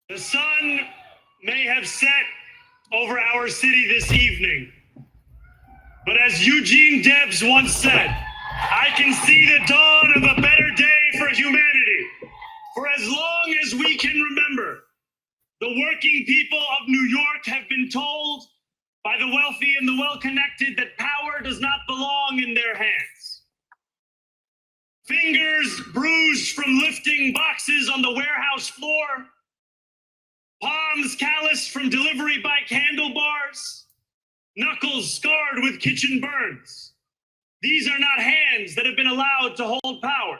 The sun may have set over our city this evening, but as Eugene Debs once said, I can see the dawn of a better day for humanity. For as long as we can remember, the working people of New York have been told by the wealthy and the well connected that power does not belong in their hands. Fingers bruised from lifting boxes on the warehouse floor, palms calloused from delivery bike handlebars, knuckles scarred with kitchen burns. These are not hands that have been allowed to hold power.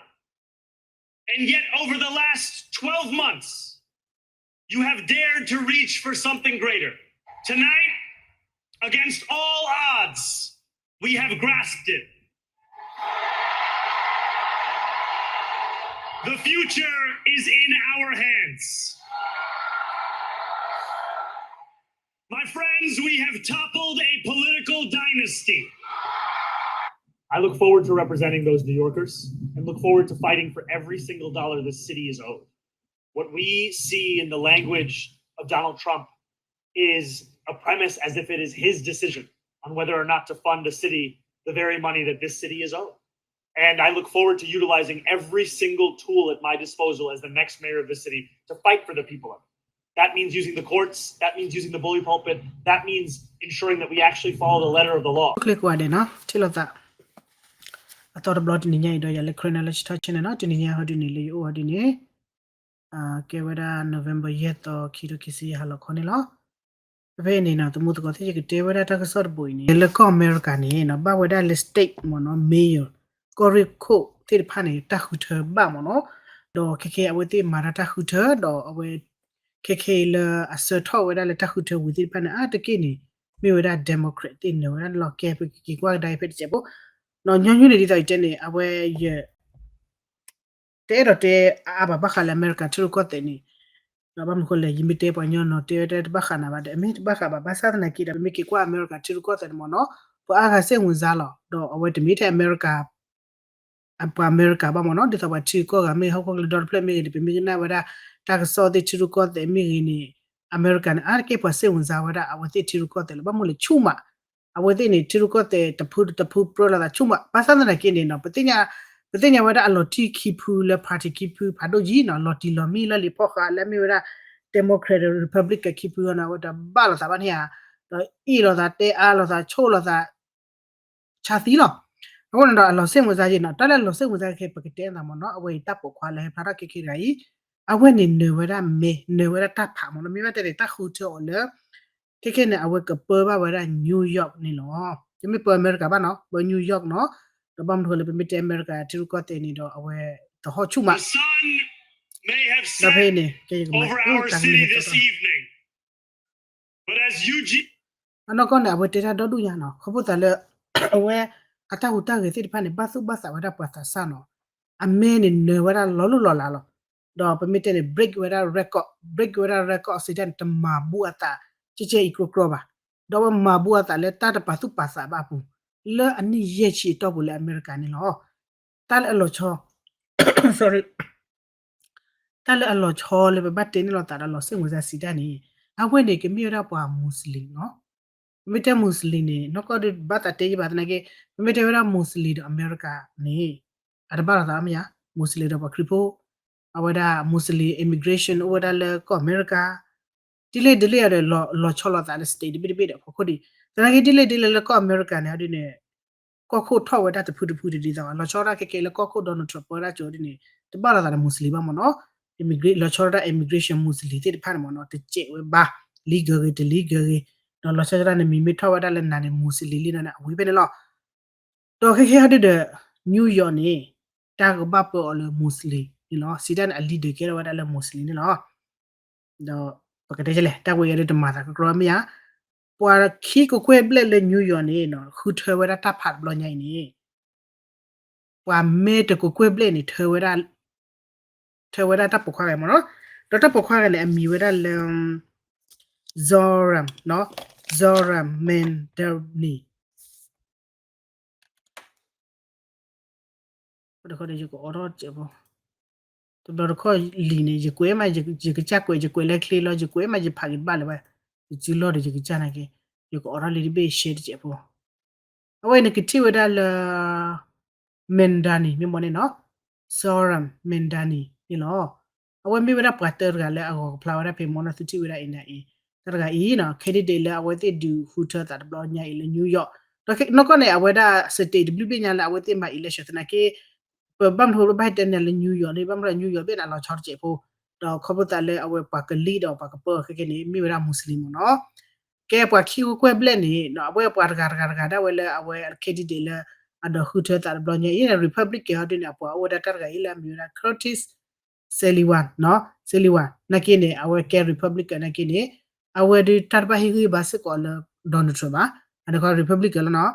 And yet, over the last twelve months, you have dared to reach for something greater. Tonight, against all odds, we have grasped it. The future is in our hands. My friends, we have toppled a political dynasty. I look forward to representing those New Yorkers and look forward to fighting for every single dollar this city is owed. What we see in the language of Donald Trump is a premise as if it is his decision on whether or not to fund a city the very money that this city is owed. And I look forward to utilizing every single tool at my disposal as the next mayor of this city to fight for the people of it. That means using the courts. That means using the bully pulpit. That means ensuring that we actually follow the letter of the law. ချ့ကွၢ်ဒဲးနီၤ ထံၣ်လိာ်သး အသီတဘျီတနံၤညါအံၤဒီးယၤလၢ Karen လၢဆံထီၣ် channel နီၤ တနံၤညါဟီဒုန့ၣ် လၢယအိၣ်ဟီဒုန့ၣ် ကဲဝဲဒၣ် November ယဲၢ်သီ ခံကထိခံဆံယဲၢ် ဟါလီၤခီန့ၣ်လီၤ. ဖဲဖဲအံၤန့ၣ်နီၤ သမူသကိးသ့ၣ် ယကတဲဝဲဒၣ်တၢ်ကစီၣ်တဘိအံၤန့ၣ် လၢကီၢ်အမဲရကၤန့ၣ်နီၤ ဘၣ်ဝဲဒၣ်လၢ state မ့ၢ်နီၤ mayor ကီၢ်ရ့ၣ်ခိၣ်သ့ၣ်တဖၣ်န့ၣ် တၢ်ဃုထၢဘၣ်မ့ၢ်နီၤ ဒီးခဲခဲအဝဲသ့ၣ်မၤတၢ်တၢ်ဃုထၢ ဒီးအဝဲ ခဲခဲအံၤလၢအဆှၢထီၣ်ဝဲဒၣ်လၢတၢ်ဃုထၢဝံၤသ့ၣ်တဖၣ်န့ၣ် အါတက့ၢ်န့ၣ် မ့ၢ်ဝဲဒၣ် Democrat သ့ၣ်နၢၤဝဲဒၣ်လီၤ ကဲပကက့ၤကွၢ်ကဒါအံၤဖဲတစဲးဖိ နီၤ ညီနုၢ်န့ၣ်ဒ်သိးယတဲန့ၣ် အဝဲယ တအဲၣ်ဒိးတဲအါအါဘၣ် ဘၣ်ဃးလၢအမဲရကၤထံရူၢ်ကီၢ်သဲးန့ၣ် ဒီးဘၣ်မနုၤဃိလဲၣ် ယမ့ၢ်တဲပှၤကညီနီၤ တဲဝဲတဘၣ်ဃးနၤဘၣ်ဒီး အမ့ၢ်တဘၣ်ဃးဘၣ် ဘၣ်ဆၣ်သနာ်က့ဒီး ပမ့ၢ်က့ၤကွၢ်အမဲရကၤထံရူၢ်ကီၢ်သဲးန့ၣ်မ့ၢ်နီၤ ပှၤအါဂၤစိတ်ဝင်စားလီၤ ဒီးအဝဲတမ့ၢ်ထဲအမဲရကၤ ပှၤအမဲရကၤဘၣ်မ့ၢ်နီၤ ဒ်သိးပှၤထံဂုၤကီၢ်ဂၤမ့ၢ်ဂ့ၤ ဟီၣ်ခိၣ်ချၢဒီတဖျၢၣ်မ့ၢ်ဂ့ၤန့ၣ် ပမ့ၢ်ကနၣ်ဝဲဒၣ် တၢ်ကစီၣ်သ့ၣ်ထံရူၢ်ကီၢ်သဲးမ့ၢ်ဂ့ၤန့ၣ် အမဲရကၤန့ၣ် အါတက့ၢ်ပှၤစိတ်ဝင်စားဝဲဒၣ် အဝဲသ့ၣ်ထံရူၢ်ကီၢ်သဲးလီၤ ဘၣ်မနုၤလဲၣ်ဆူၣ်မး အဝဲသ့ၣ်န့ၣ် ထံရူၢ်ကီၢ်သဲးတဖုတဖုပြၢလိာ်သးဆူၣ်မး ဘၣ်ဆၣ်သနာ်က့န့ၣ်နီၤ ပသ့ၣ်ညါ ပသ့ၣ်ညါဝဲဒၣ်အလီၤတံၢ်ခံဖုလၢ party ခံဖုဖးဒိၣ်ယံၤနီၤ လီၤတံၢ်လီၤမံလၢလံာ်ဖီဃးလၢမ့ၢ်ဝဲဒၣ် Democrat Republican ခံဖုအီၤန့ၣ် အဝဲတဘၣ်လိာ်သးဘၣ်န့ၣ်ဧါ ဒီးအ့ၣ်လိာ်သးတဲအါလိာ်သးဆိၣ်လိာ်သး ဆါသံလီၤ. အဃိန့ၣ်ဒီးအလီၤစိတ်ဝင်စားယံၤနီၤ တၢ်လၢအလီၤစိတ်ဝင်စားခဲခဲ ပကတဲသးမ့ၢ်နီၤ အဝဲအံၤတၢ်ပိာ်ခွါလၢဟဲဖျါထီၣ်ခဲခဲတဂၤအံၤ အဝဲန့ၣ်နၢၤဝဲဒၣ်မဲ နၢၤဝဲဒၣ်တၢ်ဖးမ့ၢ်နီၤ မ့ၢ်ဘၣ်တဲန့ၣ် တၢ်ဃုထၢအီၤလၢ ခဲခဲန့ၣ် အဝဲကပၢဘၣ်ဝဲဒၣ် New York န့ၣ်လီၤ. တမ့ၢ်ပၢအမဲရကၤဘၣ်နီၤ ပၢ New York နီၤ ဒီးဘၣ်မနုၤဃိလၢ ပမ့ၢ်တဲအမဲရကၤထံရူၢ်ကီၢ်သဲးန့ၣ်ဒီး အဝဲတဟီၣ်ဆူၣ်မး ဒီးဖဲအံၤန့ၣ် ကဲယကမၤတၢ်ကမံၤ အနီၢ်ကီၢ်န့ၣ် အဝဲတဲတၢ် ဒီဒူၣ်ညါနီၤ ခီဖျိသးလၢ အဝဲ အတၢ်ဟူးတၢ်ဂဲၤသ့ၣ်တဖၣ်န့ၣ် ဘၣ်သူၣ်ဘၣ်သးဝဲဒၣ်ပှၤသးစၢ်နီၤ အမဲန့ၣ်နၢၤဝဲဒၣ်လီၤလိၢ်လီၤလးလီၤ. ဒီးပမ့ၢ်တဲန့ၣ် break ဝဲဒၣ် record, break ဝဲဒၣ် record စံးတၢ်န့ၣ် တမၤဘူးအသး ကဲကဲအံၤကြီကြီဘၣ်. ဒီးအဝဲမၤဘူးအသးလၢတၢ်တပာ်သူၣ်ပာ်သးဘၣ်အပူၤ လၢအနံၣ်ယဲၢ်ဆံအတီၢ်ပူၤလၢအမဲရကၤန့ၣ်လီၤ. တၢ်လၢအလီၤဆီ sorry တၢ်လၢအလီၤဆီလၢပဘၣ်တဲန့ၢ်လိာ်သးဒီးလီၤစိတ်ဝင်စားစံးတၢ်န့ၣ် အဝဲန့ၣ်ကမ့ၢ်ဝဲဒၣ်ပှၤ Muslim နီၤ. ပမ့ၢ်တဲ Muslim န့ၣ် နီၢ်ကီၢ်ဒုးဘၣ်သးတဲယဘၣ်သနာ်က့ ပမ့ၢ်တဲဝဲဒၣ် Muslim ဒီးအမဲရကၤန့ၣ် အတဘၣ်လိာ်သးမ့ၢ်ဧါ Muslim ဒီးပှၤခရံာ်ဖိ အဝဲဒၣ် Muslim immigration အိၣ်ဝဲဒၣ်လၢကီၢ်အမဲရကၤ ဒ်လဲၣ်ဒ်လဲၣ်ဒီး လီၤဆီလိာ်သးလၢ state တဘ့ၣ်တဘ့ၣ်ဒီး ဖီခိၣ်ဒံး သနာ်က့ဒ်လဲၣ်ဒ်လဲၣ်လၢကီၢ်အမဲရကၤန့ၣ် အဒ်န့ၣ် ကီၢ်ခိၣ်ထီၣ်ဝဲဒၣ်တဖုတဖုတဒ်သိး လီၤဆီဒၣ်ခဲကဲလၢကီၢ်ခိၣ် Donald Trump ပၢဝဲဒၣ်ကၠိဒ်န့ၣ် တဘၣ်လိာ်သးဒီး Muslim ဘၣ်မ့ၢ်နီၤ လီၤဆီဒၣ် immigration Muslim သ့ၣ်တဖၣ်န့ၣ်မ့ၢ်နီၤ တစဲးဝဲဘၣ် legal ဂ့ၤ တ legal ဂ့ၤ ဒီးလီၤဆီဒၣ်နမံၤမ့ၢ်ထီၣ်ဝဲဒၣ်လၢနၤန့ၣ် Muslim လံန့ၣ် အဝံၤဖဲန့ၣ်လီၤ. ဒီးခဲခဲဟီဒုဒီး New York န့ၣ် တၢ်ကဘၣ်ပၢအီၤလၢ Muslim န့ၣ်လီၤ. စံးတၢ်န့ၣ် အ leader ကဲထီၣ်ဝဲဒၣ်လၢ Muslim န့ၣ်လီၤ. ဒီးပကတဲလဲၣ် တၢ်ဝဲယၤဒုတမၤသးကကြီမ့ၢ်ဧါ. ပှၤခံကကွဲၢ်ဘျဲၣ်လၢ New York န့ၣ် ဃုထၢဝဲဒၣ်တၢ်ဖးတဘျီညါအံၤန့ၣ် ပှၤမ့ၢ်တကကွဲၢ်ဘျဲၣ်န့ၣ် ထၢဝဲဒၣ် ထၢဝဲဒၣ်တၢ်ပိာ်ခွါဂၤမ့ၢ်နီၤ. ဒီးတၢ်ပိာ်ခွါဂၤန့ၣ် အမံၤဝဲဒၣ်လၢ Zohran နီၤ Zohran Mamdani ယကအိးထီၣ်စဲးဖိ တဘျီတခီၣ်လံာ်န့ၣ် ယကွဲးမး ယကစၢ်ကွဲး ယကွဲးလၢချ့လီၤ ယကွဲးမး ယဖးက့ၤတဘၣ်လၢၤဘၣ်, ယစုလီၢ်ဒီးယကစၢ်နာ်က့, ယကအိးထီၣ်လံာ်တဘ့ၣ် share တစဲးဖိ. အဝဲအံၤနကထံၣ်ဝဲဒၣ်လၢ Mamdani မ့ၢ်မ့ၢ်န့ၣ်နီၤ, Zohran Mamdani န့ၣ်လီၤ. အဝဲမ့ၢ်ဝဲဒၣ်ပှၤတၢတဂၤလၢအဂီၤကဖျါဝဲဒၣ်ဖဲမ့ၢ်နီၤ သုထံၣ်ဝဲဒၣ်အံၤန့ၣ်အံၤ, တၢတဂၤအံၤနီၤ candidate လၢအဝဲသ့ၣ်ဒုးဃုထၢသးတဘျီညါအံၤလၢ New York, ဒီးနီၢ်ကီၢ်န့ၣ် အဝဲဒၣ် state တဘျုးဘ့ၣ်ညါလၢအဝဲသ့ၣ်မၤ election သနာ်က့ ပဘၣ်မနုၤဘၣ်ဟဲတဲန့ၣ်လၢ New York န့ၣ် ဘၣ်မနုၤ New York ဘ့ၣ်န့ၣ်လီၤဆီတစဲးဖိ, ဒီးခီဖျိသးလၢအဝဲပှၤကလံၣ်ဒီးပှၤကပၢၢ်ခဲကဲန့ၣ် မ့ၢ်ဝဲဒၣ် Muslim မ့ၢ်နီၤ. ကဲပှၤခံကကွဲၢ်ဘျဲၣ်န့ၣ် အဝဲပှၤတဂၤတဂၤတဂၤဒၣ်ဝဲလၢအဝဲ candidate လၢ အဒုးဃုထၢသးတဘျီညါအံၤ Republican ဟီဒ်န့ၣ် အပှၤအိၣ်ဝဲဒၣ်တၢ်တဂၤအံၤလၢအမ့ၢ်ဝဲဒၣ် Curtis Sullivan, Sullivan နာ်က့န့ၣ် အဝဲကဲ Republican နာ်က့န့ၣ် အဝဲဒုးတၢ်တဘၣ်ဟ့ၣ်ဂံၢ်ဘါစ့ၢ်ကီးလၢ Donald Trump ဘၣ်, အန့ၣ်ခီ Republican လီၤနီၤ.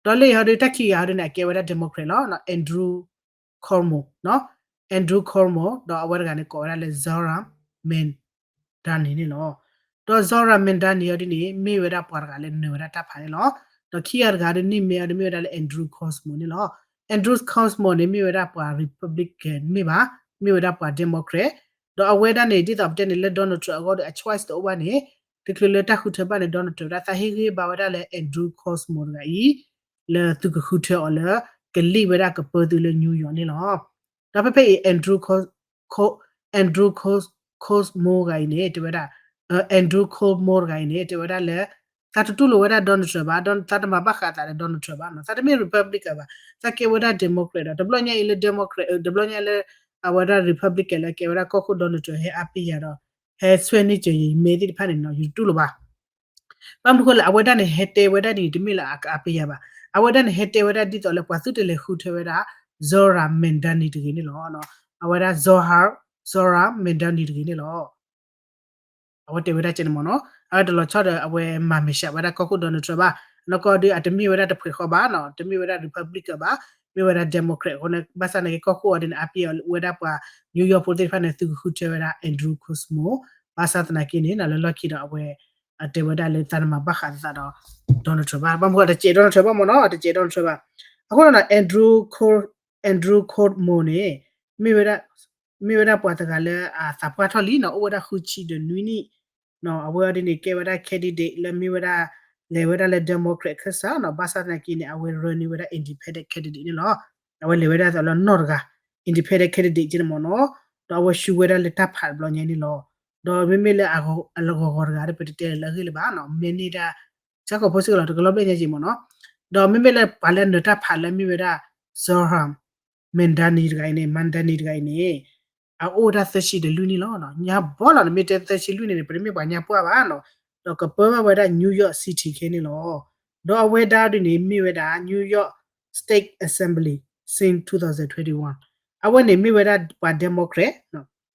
ဒီးလၢဟီဒုးတၢ်ခံဂၤဟီဒ်န့ၣ် အကဲဝဲဒၣ် Democrat လီၤ Andrew Cuomo, Andrew Cuomo ဒီးအဝဲတဂၤန့ၣ် ကိးဝဲဒၣ်လၢ Zohran Mamdani န့ၣ်လီၤ. ဒီး Zohran Mamdani အီၤဒ်န့ၣ် မ့ၢ်ဝဲဒၣ်ပှၤတဂၤလၢနၢၤဝဲဒၣ်တၢ်ဖးန့ၣ်လီၤ. ဒီးခံဂၤတဂၤဒ်န့ၣ်မ့ၢ်အီၤဒ် မ့ၢ်ဝဲဒၣ်လၢ Andrew Cuomo န့ၣ်လီၤ. Andrew Cuomo န့ၣ် မ့ၢ်ဝဲဒၣ်ပှၤ Republican မ့ၢ်ဘၣ်, မ့ၢ်ဝဲဒၣ်ပှၤ Democrat, ဒီးအဝဲဒၣ်န့ၣ် ဒ်သိးပတဲန့ၣ်လၢ Donald Trump အဂီၢ်ဒီး အ choice တအိၣ်ဘၣ်န့ၣ် တချုးလၢတၢ်ဃုထၢဘၣ်န့ၣ် Donald Trump ဒၣ်သးဟ့ၣ်ဂံၢ်ဘါဝဲဒၣ်လၢ Andrew Cuomo တဂၤအံၤ လၢသုကဃုထၢအီၤလၢ ကလံၣ်ဝဲဒၣ်ကပၢသုလၢ New York န့ၣ်လီၤ. ဒီးဖဲဖဲအံၤ Andrew Cuomo ဂၤအံၤန့ၣ် တဲဝဲဒၣ်, Andrew Cuomo တဂၤအံၤန့ၣ် တဲဝဲဒၣ်လၢ သးတတူၢ်လိာ်ဝဲဒၣ် Donald Trump ဘၣ်, သးတမၤဘၣ်ဃးသးဒီး Donald Trump ဘၣ်နီၤ, သးတမ့ၢ် Republican ဘၣ်, သးကဲဝဲဒၣ် Democrat ဒီး တဘျီညါအံၤလၢ Democrat တဘျီညါလၢ အဝဲဒၣ် Republican လၢကဲဝဲဒၣ်ကီၢ်ခိၣ် Donald Trump ဟဲအါပ့ၤယၤဒီး ဟဲဆွဲန့ၢ်စၢၤယမဲသ့ၣ်တဖၣ်န့ၣ်နီၤ ယတတူၢ်လိာ်ဘၣ်. ဘၣ်မနုၤဃိလဲၣ် အဝဲဒၣ်န့ၣ် ဟဲတဲဝဲဒၣ်ဒ်န့ၣ် တမ့ၢ်လၢအကအါပ့ၤယၤဘၣ်. အဝဲဒၣ်န့ၣ် ဟဲတဲဝဲဒၣ်ဒ်သိးလၢပှၤသုတလဲၤဃုထၢဝဲဒၣ် Zohran Mamdani တဂ့ၤန့ၣ်လီၤ. အဝဲဒၣ် Zohran, Zohran Mamdani တဂ့ၤန့ၣ်လီၤ. အဝဲတဲဝဲဒၣ်ကဲန့ၣ်မ့ၢ်နီၤ, အဝဲတလီၤဆီဒီးအဝဲမၤမဲာ်ဆှးဝဲဒၣ်ကီၢ်ခိၣ် Donald Trump ဘၣ်, နီၢ်ကီၢ်ဒုးအတမ့ၢ်ဝဲဒၣ်တဖှဲးဃီဘၣ်နီၤ, တမ့ၢ်ဝဲဒၣ် Republican ဘၣ်, မ့ၢ်ဝဲဒၣ် Democrat အဃိန့ၣ် ဘၣ်ဆၣ်သနာ်က့ကီၢ်ခိၣ်အီၤဒ်န့ၣ် အါပ့ၤအီၤဝဲဒၣ်ပှၤ New York ဖိသ့ၣ်တဖၣ်န့ၣ် သုကဃုထၢဝဲဒၣ် Andrew Cuomo, ဘၣ်ဆၣ်သနာ်က့န့ၣ် လၢလီၢ်ခံဒီးအဝဲ အတဲဝဲဒၣ်လၢသးတမၤဘၣ်ဃးသးဒီး Donald Trump ဘၣ်, ဘၣ်မနုၤဃိတစဲး Donald Trump ဘၣ်မ့ၢ်နီၤ, တစဲး Donald Trump ဘၣ်. အဃိဒီး Andrew Cuomo န့ၣ် မ့ၢ်ဝဲဒၣ် မ့ၢ်ဝဲဒၣ်ပှၤတဂၤလၢအသးပှၢ်ထီၣ်လံနီၤ, အိၣ်ဝဲဒၣ်ဃုဆံဒီးနွံနံၣ်, အဝဲအီၤဒ်န့ၣ် ကဲဝဲဒၣ် candidate လၢမ့ၢ်ဝဲဒၣ် လဲၤဝဲဒၣ်လၢ Democrat ခၢၣ်စးနီၤ, ဘၣ်ဆၣ်သနာ်က့န့ၣ် အဝဲ run န့ၢ်ဝဲဒၣ် independent candidate န့ၣ်လီၤ. အဝဲလဲၤဝဲဒၣ်သိးလၢနီၢ်တဂၤ independent candidate ကဲန့ၣ်မ့ၢ်နီၤ, ဒီးအဝဲ ရှုံး ဝဲဒၣ်လၢတၢ်ဖးတဘျီညါန့ၣ်လီၤ. ဒီးမ့မ့ၢ်လၢအဂီၤဂီၤတဂၤဒီး ပတတဲလၢအဂ့ၢ်လၢၤဘၣ်နီၤ, မ့ၢ်န့ၢ်ဒၣ် ဆၢကိာ်ဖိစ့ၢ်ကီးလီၤ တကလီၢ်ဘျဲၣ်ညါက့ၤမ့ၢ်နီၤ. ဒီးမ့မ့ၢ်လၢပှၤလၢနၢၤတၢ်ဖးလၢမ့ၢ်ဝဲဒၣ် Zohran Mamdani တဂၤအံၤန့ၣ် Mamdani တဂၤအံၤန့ၣ် အအိၣ်ဝဲဒၣ်သၢဆံဒီးလွံၢ်နံၣ်လီၤ. ညါဘီလီၤ နမ့ၢ်တဲသၢဆံလွံၢ်နံၣ်န့ၣ် ပတမ့ၢ်ပှၤညါပှၢ်ဘၣ်နီၤ, ဒီးကပၢဘၣ်ဝဲဒၣ် New York City ခဲန့ၣ်လီၤ. ဒီးအဝဲဒၣ်ဒ်န့ၣ် မ့ၢ်ဝဲဒၣ် New York State Assembly since two thousand twenty-one. အဝဲန့ၣ်မ့ၢ်ဝဲဒၣ်ပှၤ Democrat